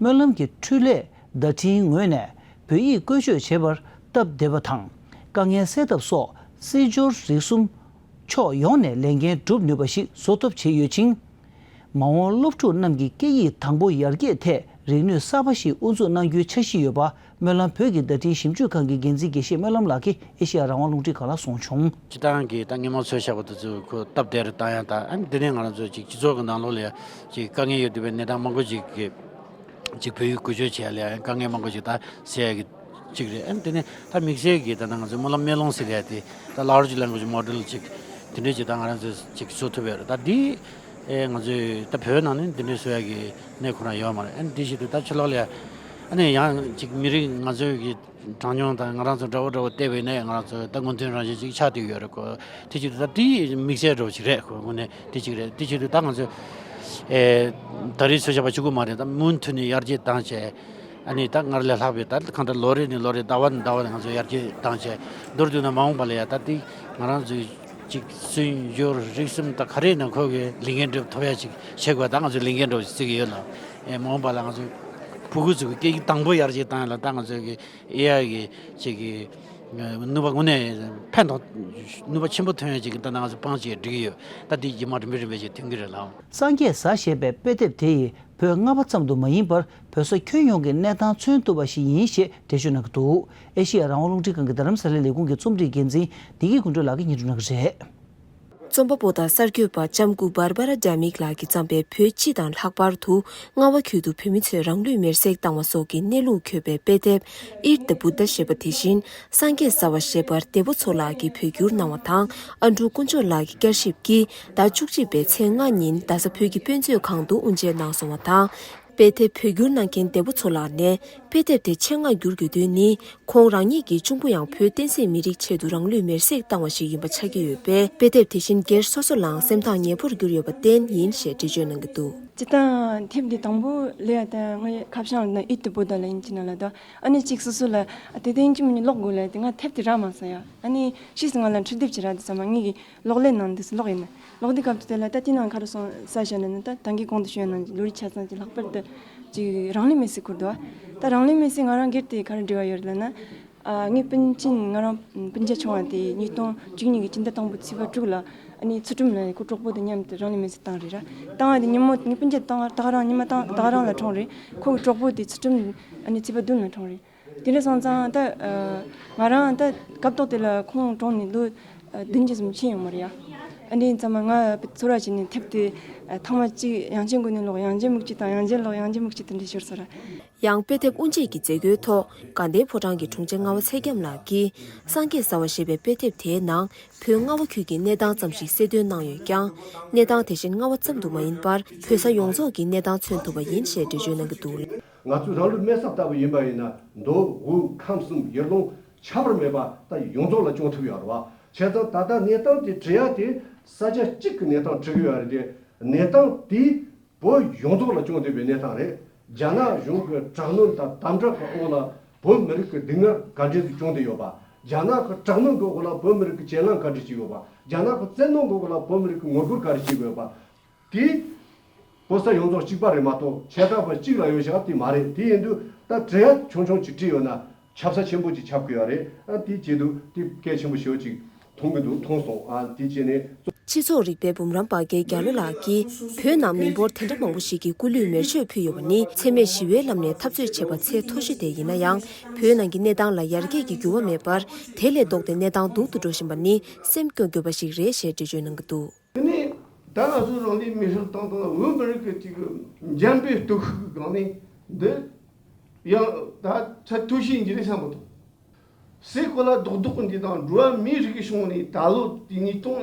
སྨོན་ལམ་གྱི་འཕྲུལ་ལས་བརྡ་འཕྲིན་ངོས་ནས་ བོད་ཡིག་བཀོལ་སྤྱོད་བྱེད་པར་སྟབས་བདེ་བ་དང་། དཀའ་ངལ་སེལ་ཐབས་སོགས་སྲིད་འབྱོར་རིག་གསུམ་ཕྱོགས་ཡོངས་ནས་ལས་འགན་སྒྲུབ་ནུས་པ་ཞིག་བཟོ་ཐབས་བྱས་ཡོད་ཅིང་། མ་འོངས་སློབ་ཕྲུག་རྣམས་ཀྱི་སྐད་ཡིག་དང་པོ་ཡར་རྒྱས་ཐད་རིག་ནུས་གསར་པ་ཞིག་དབུ་འཛུགས་གནང་རྒྱུའི་འཆར་གཞི་ཡོད་པ། སྨོན་ལམ་བོད་ཀྱི་བརྡ་འཕྲིན་ཞིབ་འཇུག་ཁང་གི་འགན་འཛིན་དགེ་བཤེས་སྨོན་ལམ་ལགས་ཀྱིས་ཨེ་ཤེ་ཡ་རང་དབང་རླུང་འཕྲིན་ཁང་ལ་གསུངས་བྱུང་། སྤྱིར་བཏང་གི་ད་སྔོན་མ་ཚོས་བཞག་པ་དེ་ཚོ་ཁོ་སྟབས་བདེ་རུ་བཏང་ཡ་དང་། ཨ་ནི་དེ་ནས་ང་རང་ཚོ་ཅིག་སྤྱི་ཚོགས་ཀྱི་ནང་ལོགས་ལ་ཡ་ཅིག་དཀའ་ངལ་ཡོད་བསྡད་པའི་གནས་སྟངས་མང་པོ་ཅིག་གི་ཅིག་བོད་ཡིག་བཀོལ་སྤྱོད་བྱེད་ཡ་ལ་ཡ་དཀའ་ངལ་མང་པོ་ཅིག་ད་སེལ་ཡ་གི་ཅིག་རེད། ཨ་ནི་དེ་ནས་ད་དམིགས་བསལ་གྱི་ད་ནང་ང་ཚོའི་སྨོན་ལམ་སྨོན་ལམ་ཟེར་ཡ་དེ་ད་large language model་ཅིག་དེ་འདྲས་ཅིག་ད་ང་རང་ཚོས་ཅིག་བཟོ་ཐུབ་ཡ་རེད། ད་འདི་ཨེ་ང་ཚོས་ད་བོད་ནང་ནས་འདི་འདྲས་བཟོ་ཡ་གི་གནས་ཁོ་རང་ཡོད་མ་རེད། ཨ་ནི་འདི་བཞིན་དུ་ད་ཕྱི་ལོགས་ལ་ཡ་ཨ་ནི་ཡང་ཅིག་མི་རིགས་ང་ཚོའི་གི་གྲངས་ཉུང་དང་ང་རང་ཚོ་འདྲ་བོ་འདྲ་བོ་བལྟས་པ་ཡིན་ན་ང་རང་ཚོ་ད་སྔོན་ཐོན་རང་བཞིན་ཅིག་ཆགས་བསྡད་ཡོད་རེད། ཁོ་དེ་ཅིག་ད་དེ་དམིགས་བསལ་འདྲ་བོ་ཅིག་རེད། ཁོ་དངོས་གནས་དེ་ཅིག་རེད། དེ་ཅིག་ད་ང་ཚོ་ཨེ་ད་རེས་ཚོས་བྱ་བ་གཅིག་པུ་མ་རེད། ད་མུ་མཐུད་ནས་ཡར་རྒྱས་བཏང་བྱས། ཨ་ནི་ད་སྔར་ལས་ལྷག་པའི་ད་གང་ལྟར་ལོ་རེ་ནས་ལོ་རེ་ཟླ་བ་ནས་ཟླ་བ་ནས་ང་ཚོ་ཡར་རྒྱས་བཏང་བྱས། མདོར་བསྡུས་ན་མ་འོངས་པ་ལ་ཡ་ད་དེ་ང་རང་ཚོའི་ཅིག་སྲིད་འབྱོར་རིག་གསུམ་ད་ག་རེ་ན་ཁོ་གི་ལས་འགན་སྒྲུབ་ཐུབ་ཡ་ཅིག་བྱེད་དགོས། ད་ང་ཚོའི་ལས་འགན་འདྲ་བོ་ཞིག་བརྩི་གི་ཡོད་ལ། ཨེ་མ་འོངས་པ་ལ་ང་ཚོ་བུ་གུ་ཚོ་གི་སྐད་ཡིག་དང་པོ་ཡར་རྒྱས་བཏང་ཡ་ལ་ད་ང་ཚོ་གི་ཨེ་ཡ་གི་ཅིག་གི་ནུས་པ་དངོས་གནས་ཕན་ཐོགས་ནུས་པ་ཆེན་པོ་ཐོན་ཡ་ཅིག་གི་ད་ང་ཚོ་སྤང་ཅིག་འགྲིག་གི་ཡོད། ད་དེ་རྗེས་མ་རིམ་པས་རིམ་པས་ཅིག་ཐོན་གི་རེད་ལགས། སངས་རྒྱས་ཟ་ཞེས་པའི་དཔེ་དེབ་དེ་ཡིས་བོད་ལྔ་པ་ཙམ་དུ་མ་ཡིན་པར་བོད་ས་ཁྱོན་ཡོངས་ཀྱི་གནས་སྟངས་མཚོན་ཐུབ་པ་ཞིག་ཡིན་ཞེས་འགྲེལ་བརྗོད་གནང་གི་འདུག་ཨེ་ཤེ་ཡ་རང་དབང་རླུང་འཕྲིན་ཁང་གི་རྡ་རམ་ས་ལའི་ལས་ཁུངས་ཀྱི་རྩོམ་སྒྲིག་འགན་འཛིན་བདེ་སྐྱིད་ཀུན་སྒྲོན་ལགས་ཀྱིས་སྙན་སྒྲོན་གནང་གི་རེད། རྩོམ་པ་པོ་དང་གསར་འགོད་པ་ལྕམ་སྐུ་Barbara Demick ལགས་ཀྱིས་བརྩམས་པའི་བོད་སྤྱི་དང་ལྷག་པར་དུ་རྔ་བ་ཁུལ་དུ་བོད་མི་ཚོས་རང་ལུས་མེར་སྲེག་བཏང་བ་སོགས་ཀྱི་གནས་ལུགས་འཁོད་པའི་དཔེ་དེབ་Eat the Buddha ཞེས་པ་དེ་བཞིན་སངས་རྒྱས་ཟ་བ་ཞེས་པར་བདེ་པོ་མཚོ་ལགས་ཀྱིས་བོད་བསྒྱུར་གནང་བ་དང་། ཨ་འབྲུག་དཀོན་མཆོག་ལགས་ཀྱི་བསྐྱར་ཞིབ་ཀྱིས་ཟླ་བཅུ་གཅིག་པའི་ཚེས་ལྔ་ཉིན་རྡ་ས་བོད་ཀྱི་དཔེ་མཛོད་ཁང་དུ་དབུ་འབྱེད་གནང་སོང་བ་དང་། དཔེ་དེབ་བོད་བསྒྱུར་གནང་མཁན་བདེ་པོ་མཚོ་ལགས་ནས་དཔེ་དེབ་དེ་ཆེད་མངགས་བསྒྱུར་དགོས་དོན་ནི། ཁོང་རང་ཉིད་ཀྱིས་གཅུང་པོ་ཡང་བོད་བསྟན་སྲིད་མི་རིགས་ཆེད་དུ་རང་ལུས་མེར་སྲེག་བཏང་བ་ཞིག་ཡིན་པ་ཆགས་ཀྱི་ཡོད་པས། དཔེ་དེབ་དེ་བཞིན་སྒེར་སོ་སོ་ལའང་སེམས་ཐག་ཉེ་པོར་གྱུར་ཡོད་པ་བརྟེན་ཡིན་ཞེས་འགྲེལ་བརྗོད་གནང་གི་འདུག་སྤྱིར་བཏང་དེབ་འདི་དང་པོ་ལས་ཡ་ད་ངའི་ཁ་བྱང་ལ་ཨིད་དུ་བུ་ད་ལ་ཡིན་གྱི་ན་ལ་ད། ཨ་ནི་གཅིག་སོ་སོ་ལ་ཨ་དེ་དེ་ཡིན་གྱི་མིན་ནི་ཀློག་དགོས་ལ་དེ་ང་དེབ་དེ་རག་མ་སོང་ཡ། ཨ་ནི་ཕྱིས་སུ་ང་ལ་འཕྲིན་དེབ་ཅིག་རག་དུས་ཙམ་པ་ངེད་ཀྱི་གློག་ཀླད་ནང་འདི་སུ་ཀློག་ཡིན་ན། ལོག་དུས་སྐབས་དེ་ལ་ད་དེ་ནང་ག་རེ་སོང་ས་བཞག་ན་ནི་ད་ད་གིན་གོང་དུ་ཞུས་ནང་ལོ་རྒྱུས་ཆ་ཚང་གི་ལྷག་པར་དུ་ཅིག་རང་ལུས་མེར་སྲེག་ཁུར་འདུག་ད་རང་ལུས་མེར་སྲེག་ང་རང་སྒེར་དེ་ག་རེ་འབྲེལ་བ་ཡོད་ལབ་ན། ཨ་ངའི་སྤུན་མཆེད་ང་རང་སྤུན་མཆེད་ཆུང་བ་དེ་ཉིས་སྟོང་བཅུ་གཉིས་ཀྱི་སྤྱི་ཟླ་དང་པོ་ཚེས་པ་དྲུག་ལ་ཨ་ནི་ཚུལ་ཁྲིམས་ལ་ཁོ་གྲོགས་པོ་དང་མཉམ་དུ་རང་ལུས་མེར་སྲེག་བཏང་རེད་ར། བཏང་བ་དེ་ཉིན་མོ་ངའི་སྤུན་མཆེད་བཏང་ད་ག་རང་ཉི་མ་བཏང་ད་ག་རང་ལ་གྲོངས་རེད། ཁོ་གི་གྲོགས་པོ་དེ་ཚུལ་ཁྲིམས་ཨ་ནི་ཚེས་པ་བདུན་ལ་གྲོངས་རེད། དེ་འདྲ་སོང་ཙང་ད་ང་རང་ད་སྐབས་ཐོག་དེ་ལ་ཁོང་གྲོངས་ནས་ལོ་བདུན་ཅུ་ཙམ་ཕྱིན་ཡོད་མ་རེད་ཡ། ཨ་འདི་ཙམ་མ་ང་ཚོར་བ་བྱས་ནས་དེབ་དེ་ཐེངས་མ་གཅིག་ཡང་ཅིན་གོ་ནས་ཀློག་ཡང་ཅིན་མུག་ཅིག་དང་ཡང་ཅིན་ཀློག་ཡང་ཅིན་མུག་ཅིག་དེ་འདྲ་ཤོར་སོང་ར། ཡང་དཔེ་དེབ་དབུ་འབྱེད་ཀྱི་མཛད་སྒོའི་ཐོག་དགའ་ལྡན་ཕོ་བྲང་གི་དྲུང་ཆེ་རྔ་བ་ཚེ་རྒྱམ་ལགས་ཀྱིས་སངས་རྒྱས་ཟ་བ་ཞེས་པའི་དཔེ་དེབ་དེའི་ནང་བོད་རྔ་བ་ཁུལ་གྱི་གནས་སྟངས་ཙམ་ཞིག་གསལ་སྟོན་གནང་ཡོད་ཀྱང་། གནས་སྟངས་དེ་བཞིན་རྔ་བ་ཙམ་དུ་མ་ཡིན་པར་བོད་ས་ཡོངས་རྫོགས་ཀྱི་གནས་སྟངས་མཚོན་ཐུབ་པ་ཡིན་ཞེས་འགྲེལ་བརྗོད་གནང་གི་འདུག་ང་ཚོས་རང་ལུས་མེར་སྲེག་བཏང་བ་ཡིན་པ་ཡིན་ན་མདོ་དབུས་ཁམས་གསུམ་ཡུལ་ལུང་ཁྱད་པར་མེད་པ་ད་ཡོངས་རྫོགས་ལ་སྐྱོང་ཐུབ་ཡོད་རེད་བ། བྱས་ཙང་ད་ལྟ་གནས་སྟངས་དེ་འབྲི་ཡ་དེ་ས་ཆ་གཅིག་གི་གནས་སྟངས་འབྲི་གི་ཡོད་རེད་དེ། གནས་སྟངས་དེ་བོད་ཡོངས་རྫོགས་ལ་སྐྱོང་བསྡད་པའི་གནས་སྟངས་རེད། རྒྱ་ནག་གཞུང་གི་དྲག་གནོན་དང་དམ་དྲག་གི་འོག་ལ་བོད་མི་རིགས་ཀྱི་སྡུག་བསྔལ་ག་འདྲས་སེ་བྱུང་བསྡད་ཡོད་པ། རྒྱ་ནག་གི་དྲག་གནོན་གྱི་འོག་ལ་བོད་མི་རིགས་ཀྱི་གྱེན་ལངས་ག་འདྲས་བྱས་ཡོད་པ། རྒྱ་ནག་གི་བཙན་གནོན་གྱི་འོག་ལ་བོད་མི་རིགས་ཀྱི་ངོ་རྒོལ་ག་རེ་བྱས་ཡོད་པ། དེ་བོད་ས་ཡོངས་རྫོགས་གཅིག་པ་རེད་མ་གཏོགས་ཆེ་ཐག་པ་གཅིག་ལ་ཡོད་བཞག་དེ་མ་རེད། དེ་ཡིན་དུས་ད་འབྲེལ་ཡ་ཆུང་ཆུང་ཅིག་བྲིས་ཡོད་ན་ཁྱབ་ས་ཆེན་པོ་ཅིག་ཁྱབ་དགོས་ཡ་རེད། ཨ་དེ་བྱེད་དུས་དེ་གལ་ཆེན་པོ་ཞེ་པོ་ཅིག་མཐོང་གི་འདུག་མཐོང་སོང་། ཨ་དེ་བྱས་ནས། སྤྱི་ཚོགས་རིག་པའི་འབུམ་རམས་པ་དགེ་རྒྱ་ལོ་ལགས་ཀྱིས་བོད་ནང་མི་འབོར་དེ་འདྲ་མང་པོ་ཞིག་གིས་སྐུ་ལུས་མེར་མཆོད་ཕུལ་ཡོད་པ་ནི་འཚེ་མེད་ཞི་བའི་ལམ་ནས་འཐབ་རྩོད་བྱས་པ་ཚད་མཐོ་ཤོས་དེ་ཡིན་ན་ཡང་། བོད་ནང་གི་གནས་སྟངས་ལ་ཡར་རྒྱས་ཀྱི་འགྱུར་བ་མེད་པར་དེ་ལས་ལྡོག་སྟེ་གནས་སྟངས་སྡུག་ཏུ་འགྲོ་བཞིན་པ་ནི་སེམས་སྐྱོ་དགོས་པ་ཞིག་རེད་ཞེས་འགྲེལ་བརྗོད་གནང་གི་འདུག་དེ་ནས་ད་ང་ཚོ་རང་ལུས་མེར་སྲེག་བཏང་སྟངས་ལ་བོད་མི་རིགས་ཀྱི་ཅིག་འཇམ་པའི་སྟོབས་ཤུགས་ཀྱི་སྒང་ནས་འདི་ཡང་ད་ཚད་མཐོ་ཤོས་ཡིན་གྱི་རེད་བསམ་གི་འདུག་སའི་གོ་ལ་རྡོག་རྡོག་གི་འདི་དང་འགྲོ་བ་མིའི་རིགས་ཀྱི་བྱུང་ནས་ད་ལོ་དེ་ཉིས་སྟོང་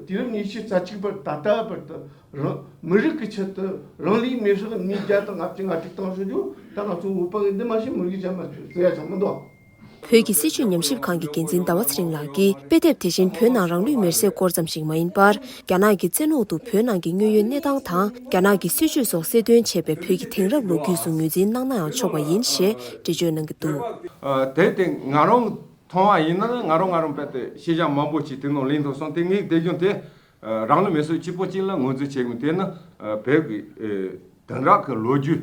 དུས་རབས་ཉི་ཤུ་རྩ་གཅིག་པར་ད་ལྟ་བར་དུ་རང་མི་རིགས་ཀྱི་ཆེད་དུ་རང་ལུས་མེར་སྲེག་མི་བརྒྱ་དང་ལྔ་བཅུ་ང་དྲུག་བཏང་ཤོག་རྒྱུ་ད་ང་ཚོ་བོད་པ་གི་འདི་མ་ཤེས་མི་རིགས་ཅན་མ་ཟེར་ཡ་ཅང་མི་འདུག་བོད་ཀྱི་སྲིད་བྱུས་ཉམས་ཞིབ་ཁང་གི་འགན་འཛིན་ཟླ་བ་ཚེ་རིང་ལགས་ཀྱིས་དཔེ་དེབ་དེ་བཞིན་བོད་ནང་རང་ལུས་མེར་སྲེག་སྐོར་ཙམ་ཞིག་མ་ཡིན་པར། རྒྱ་ནག་གི་བཙན་འོག་ཏུ་བོད་ནང་གི་དངོས་ཡོད་གནས་སྟངས་དང་རྒྱ་ནག་གི་སྲིད་བྱུས་སོགས་གསལ་སྟོན་བྱས་པའི་བོད་ཀྱི་དེང་རབས་ལོ་རྒྱུས་སུ་ངོས་འཛིན་གནང་ནའང་ཆོག་པ་ཡིན་ཞེས་འགྲེལ་བརྗོད་གནང་གི་འདུག་ཨ། དེ་དེ་ང་རང་མཐོང་བ་ཡིན་ན་ང་རང་ང་རང་རྦད་དེ་ཤེས་བྱ་མང་པོ་ཞིག་དེ་ནང་ལེན་ཐུབ་སོང་། དེ་ངས་དེ་བཞིན་དེ་རང་ལུས་མེར་སྲེག་གཅིག་པོ་གཅིག་ལ་ངོས་འཛིན་བྱེད་དགོས། དེ་ནི་བོད་ཀྱི་དེང་རབས་ཀྱི་ལོ་རྒྱུས་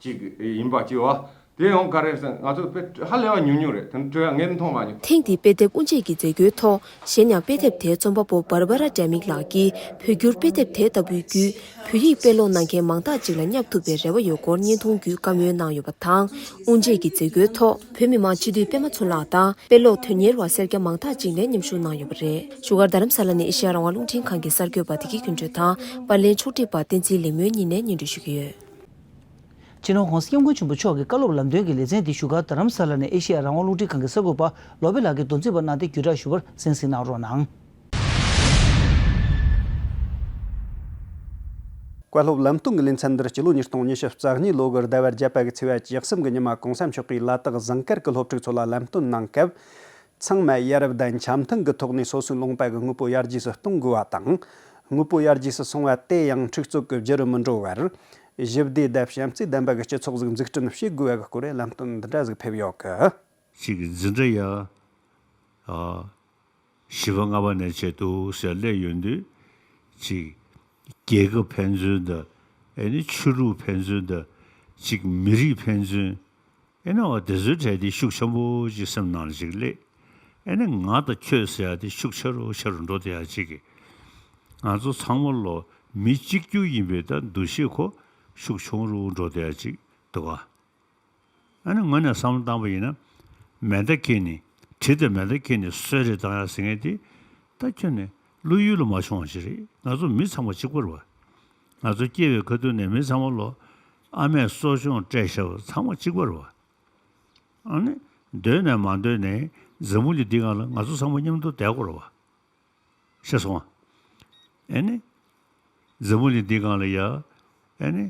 ཅིག་ཡིན་པ་ཅིག་བ། དེ་ཡང་ག་རེ་ཟེར་ན་ང་ཚོ་དཔེ་ཧ་ལས་པ་ཉུང་ཉུང་རེད། དེ་འདྲ་ངས་མཐོང་མ་མྱོང་། ཐེངས་འདིའི་དཔེ་དེབ་དབུ་འབྱེད་ཀྱི་མཛད་སྒོའི་ཐོག་གཞན་ཡང་དཔེ་དེབ་དེའི་རྩོམ་པ་པོ་Barbara Demick ལགས་ཀྱིས་བོད་བསྒྱུར་དཔེ་དེབ་དེ་ལྟ་བུའི་བརྒྱུད་བོད་ཡིག་དཔེ་ཀློག་གནང་མཁན་མང་དག་ཅིག་ལ་བསྙབ་ཐུབ་པའི་རེ་བ་ཡོད་སྐོར་བརྙན་ཐུང་བརྒྱུད་བཀའ་མོལ་གནང་ཡོད་པ་དང་། དབུ་འབྱེད་ཀྱི་མཛད་སྒོའི་ཐོག་བོད་མི་མང་སྤྱི་འཐུས་པད་མ་ཚུན་ལགས་དང་དཔེ་ཀློག་དོན་གཉེར་བ་སེར་སྐྱ་མང་དག་ཅིག་ནས་མཉམ་ཞུགས་གནང་ཡོད་པ་རེད། བཞུགས་སྒར་རྡ་རམ་ས་ལ་ནས་ཨེ་ཤེ་ཡ་རང་དབང་རླུང་འཕྲིན་ཁང་གི་གསར་འགོད་པ་བདེ་སྐྱིད་དོན་གྲུབ་དང་པར་ལེན་ཕྱོགས་སྒྲིག་པ་བསྟན་འཛིན་ལེགས་མོས་གཉིས་ནས་སྙན་སྒྲོན་ཞུ་གི་ཡོད། སྤྱི་ནོར་༸གོང་ས་༸སྐྱབས་མགོན་ཆེན་པོ་མཆོག་གི་བཀའ་སློབ་ལམ་སྟོན་གྱི་ལེ་ཚན་འདི་བཞུགས་སྒར་རྡ་རམ་ས་ལ་ནས་ཨེ་ཤེ་ཡ་རང་དབང་རླུང་འཕྲིན་ཁང་གི་གསར་འགོད་པ་བློ་བྷེ་ལགས་ཀྱིས་སྡོམ་རྩིས་པ་གནང་སྟེ་བརྒྱུད་བསྒྲགས་ཞུ་བར་གསན་གཟིགས་གནང་རོགས་གནང་། བཀའ་སློབ་ལམ་སྟོན་གྱི་ལེ་ཚན་འདིར་སྤྱི་ལོ་ཉིས་སྟོང་ཉི་ཤུ་རྩ་གཉིས་ལོ་གི་ཟླ་བ་བརྒྱད་པ་གི་ཚེས་པ་བཅུ་གསུམ་གྱི་ཉི་མ་༸གོང་ས་མཆོག་གིས་ལ་དྭགས་ཟངས་དཀར་གྱི་སློབ་ཕྲུག་ཚོ་ལ་ལམ་སྟོན་གནང་སྐབས། ཚང་མ་ཡ་རབས་དང་འཆམ་མཐུན་གྱི་ཐོག་ནས་སོ་སོའི་ལུང་པ་གི་དངོས་པོ་ཡར་རྒྱས་སུ་གཏོང་དགོས་པ་དང་། དངོས་པོ་ཡར་རྒྱས་སུ་སོང་བ་དེ་ཡང་འཁྲུག་རྩོད་ཀྱི་རྒྱུ་རུ་མི་འགྲོ་བར། ཞི་བདེ་དང་བྱམས་བརྩེ་ལྡན་པ་གི་སྤྱི་ཚོགས་ཟིག་འཛུགས་སྐྲུན་བྱེད་དགོས་པ་གི་སྐོར་ལ་ལམ་སྟོན་འདི་འདྲ་ཟིག་ཕེབས་ཡོད་གི། ཅིག་འཛིན་གྲྭ་ཡ། ཨ། བཞི་པ་ལྔ་པ་ནས་བྱས་འདུག་ཟེར་སླེབས་ཡོང་དུས། ཅིག་རྒྱལ་ཁབ་ཕན་ཚུན་དང་། ཨེ་ནི་ཆོས་ལུགས་ཕན་ཚུན་དང་། ཅིག་མི་རིགས་ཕན་ཚུན། ཨེ་ནི་འོ་དེ་ཚོའི་གྲས་དེ་ཤུགས་ཆེན་པོ་ཅིག་སེམས་ནང་ལ་ཅིག་སླེབས། ཨེ་ནི་ང་དང་ཁྱོད་ཟེར་ཡ་དེ་ཤུགས་ཆེ་རུ་ཆེ་རུ་འགྲོ་བསྡད་ཡ་ཅིག་གི། ང་ཚོ་ཚང་མ་ལོ་མི་གཅིག་གྱུར་ཡིན་པའི་ད་འདུ་ཤེས་ཁོ་ཤུགས་ཆུང་རུ་འགྲོ་བསྡད་ཡ་ཅིག་འདུག་ག། ཨ་ནི་ངོས་ནས་བསམ་བློ་བཏང་པ་ཡིན་ན། མེ་མདའ་འཁྱེར་ནས་གྲི་དང་མེ་མདའ་འཁྱེར་ནས་གསོད་རེས་བཏང་ཡ་ཟེར་མཁན་དེ། ད་ཁྱོན་ནས་བློ་ཡུལ་ལ་མ་བྱུང་བ་ཞིག་རེད། ང་ཚོ་མི་ཚང་མ་གཅིག་པ་རེད་བ། ང་ཚོ་སྐྱེས་པའི་ཁ་ཐུག་ནས་མི་ཚང་མ་ལོ། ཨ་མས་གསོ་སྐྱོང་སྤྲད་བཞག་པ་ཚང་མ་གཅིག་པ་རེད་བ། ཨ་ནི། འདོད་ནས་མ་འདོད་ནས་འཛམ་བུ་གླིང་འདི་སྒང་ལ་ང་ཚོ་ཚང་མ་མཉམ་དུ་བསྡད་དགོས་རེད་བ། ཤེས་སོང་ཨ། ཨེ་ནི། འཛམ་བུ་གླིང་འདི་སྒང་ལ་ཡ། ཨེ་ནི།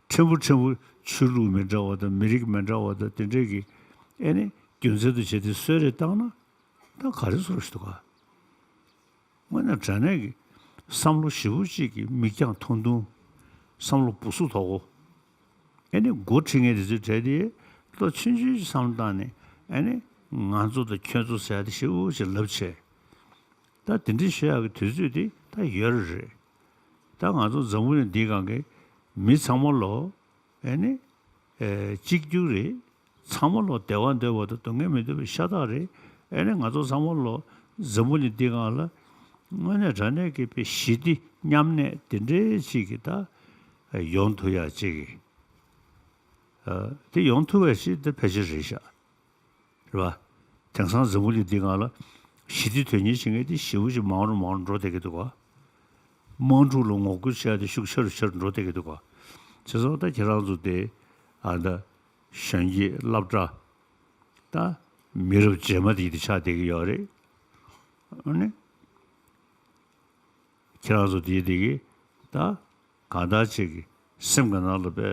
ཕྲན་བུ་ཕྲན་བུ་ཆོས་ལུགས་མི་འདྲ་བ་དང་མི་རིགས་མི་འདྲ་བ་དང་དེ་འདྲས་ཀྱི། ཨེ་ནི། རྒྱུ་མཚན་དུ་བྱས་ཏེ་གསོད་རེས་བཏང་ན། ད་ག་རེ་བཟོ་ཞིག་འདུག་ག། དངོས་གནས་དྲང་གནས་ཀྱི་བསམ་བློ་ཞེ་པོ་ཅིག་གི་མིག་རྒྱང་ཐུང་ཐུང་། བསམ་བློ་སྦུ་སུབ་དོག་གོ། ཨེ་ནི་འགོ་ཁྲིད་མཁན་དེ་ཚོའི་གྲས་དེ་བློ་ཆུང་ཆུང་ཞིག་བསམ་བློ་བཏང་ནས། ཨེ་ནི་ང་ཚོ་དང་ཁྱོད་ཚོ་ཟེར་ཡ་དེ་ཞེ་པོ་ཅིག་ལབ་བྱས། ད་དེ་འདྲའི་ཤོད་ཡག་གི་དུས་ཚོད་དེ་ད་ཡོད་རེད། ད་ང་ཚོ་འཛམ་བུ་གླིང་འདིའི་སྒང་གི་མི་ཚང་མ་ལོ། ཨེ་ནི། ཨེ། གཅིག་གྱུར་རེད། ཚང་མ་ལོ་བདེ་བ་འདོད་པ་དང་སྡུག་བསྔལ་མི་འདོད་པའི་ཤ་སྟག་རེད། ཨེ་ནི་ང་ཚོ་ཚང་མ་ལོ། འཛམ་བུ་གླིང་འདིའི་སྒང་ལ། དངོས་གནས་དྲང་གནས་ཀྱི་དཔེ་ཞི་བདེ་མཉམ་གནས་དེ་འདྲའི་ཅིག་གི་ད། ཡོང་ཐུབ་ཡག་ཅིག་གི། ཨ། དེ་ཡོང་ཐུབ་པ་ཞིག་དེ་ཕལ་ཆེར་རེད་ཤག་རེད་བ། དེང་སང་འཛམ་བུ་གླིང་འདི་སྒང་ལ་ཞི་བདེ་དོན་གཉེར་བྱེད་མཁན་དེ་ཞེ་པོ་ཅིག་མང་རུ་མང་རུ་འགྲོ་བསྡད་ཀྱི་འདུག་ག། དམག་འཁྲུག་ལ་ངོ་རྒོལ་བྱེད་ཡ་དེ་ཤུགས་ཆེ་རུ་ཆེ་རུ་འགྲོ་བསྡད་ཀྱི་འདུག་ག། བྱས་ཙང་ད་ཁྱེད་རང་ཚོ་དེ། ཨ། ད་གཞོན་སྐྱེས་སློབ་གྲྭ། ད་མི་རབས་རྗེས་མ་དེ་དེ་ཆགས་བསྡད་ཀྱི་ཡོད་རེད། ཨ་ནི། ཁྱེད་རང་ཚོ་དེའི་དེ་གི་ད་གང་ལྟར་ཅིག་གི་སེམས་ཀྱི་ནང་ལ་དཔེ་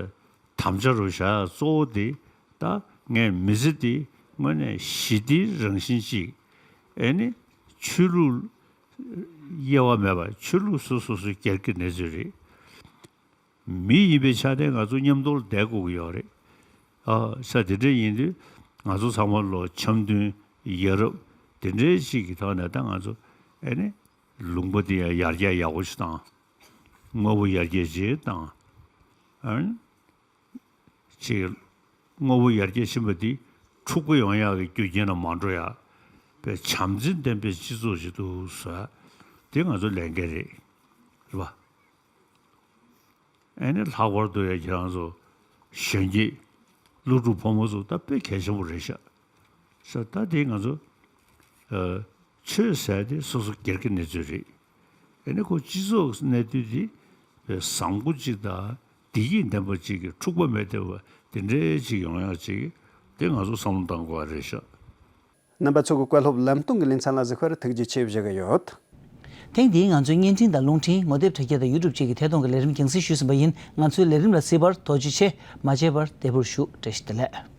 དམ་བཅའ་རུ་བཞག་ཡ་གཙོ་བོ་དེ། ད་ངས་མི་ཚེ་འདི་དངོས་གནས་ཞི་བདེའི་རང་བཞིན་ཅིག། ཨེ་ནི་ཆོས་ལུགས་དབྱེ་བ་མེད་པར་ཆོས་ལུགས་སོ་སོ་སོའི་སྒེར་གྱི་གནས་ཚུལ་རེད། མི་ཡིན་པའི་ཆ་ནས་ང་ཚོ་མཉམ་དུ་བསྡད་དགོས་ཀྱི་ཡོད་རེད། ཨ། ས་དེ་འདྲ་ཡིན་དུས་ང་ཚོ་ཚང་མ་ལོ་འཆམ་མཐུན་ཡ་རབས་དེ་འདྲའི་ཅིག་གི་ཐོག་ནས་ད་ང་ཚོ། ཨེ་ནི། ལུང་པ་དེ་ཡང་ཡར་རྒྱས་ཡག་པོ་ཞིག་བཏང་། དངོས་པོ་ཡར་རྒྱས་ཅིག་བཏང་། ཨ་ནི། ཅིག་དངོས་པོ་ཡར་རྒྱས་ཕྱིན་པ་དེ་འཁྲུག་པ་ཡོང་ཡག་གི་རྒྱུ་རྐྱེན་ལ་མ་འགྲོ་ཡ། དཔེ་བྱམས་བརྩེ་ལྡན་པའི་སྤྱི་ཚོགས་ཤིག་འདུག་ཟེར་བ་དེ་ང་ཚོ་ལས་འགན་རེད། རེད་པ། ཨེ་ནི་ལྷག་པར་དུ་ཡང་ཁྱེད་རང་ཚོ་གཞོན་སྐྱེས་སློབ་ཕྲུག་ཕོ་མོ་ཚོ་ད་དཔེ་གལ་ཆེན་པོ་རེད་ཤག་ཤག་ད་དེ་ང་ཚོ། ཨ། ཆོས་ཟེར་དེ་སོ་སོ་སྒེར་གྱི་གནས་ཚུལ་རེད། ཨེ་ནི་ཁོ་སྤྱི་ཚོགས་གནས་དུས་དེ་བཟང་པོ་གཅིག་དང་བདེ་སྐྱིད་ལྡན་པ་གཅིག་གི་འཁྲུག་པ་མེད་བསྡད་པ་དེ་འདྲའི་གཅིག་ཡོང་ཡག་གཅིག་དེ་ང་ཚོ་བསམ་བློ་གཏང་དགོས་པ་རེད་ཤག། རྣམ་པ་ཚོ་གི་བཀའ་སློབ་ལམ་སྟོན་གྱི་ལེ་ཚན་ལ་གཟིགས་པར་ཐུགས་རྗེ་ཆེ་ཞུ་གི་ཡོད། ཐེངས་འདིའི་ང་ཚོའི་བརྙན་འཕྲིན་དང་རླུང་འཕྲིན། ངོ་དེབ་དྲ་རྒྱ་དང་ཡུ་ཊུབ་བཅས་ཀྱི་ཐད་གཏོང་གི་ལས་རིམ་རྒྱང་སྲིང་ཞུས་ཟིན་པ་ཡིན། ང་ཚོའི་ལས་རིམ་ལ་གཟིགས་པར་ཐུགས་རྗེ་ཆེ། མ་བརྗེད་པར་བདེ་པོར་བཞུགས། བཀྲ་ཤིས་བདེ་ལེགས།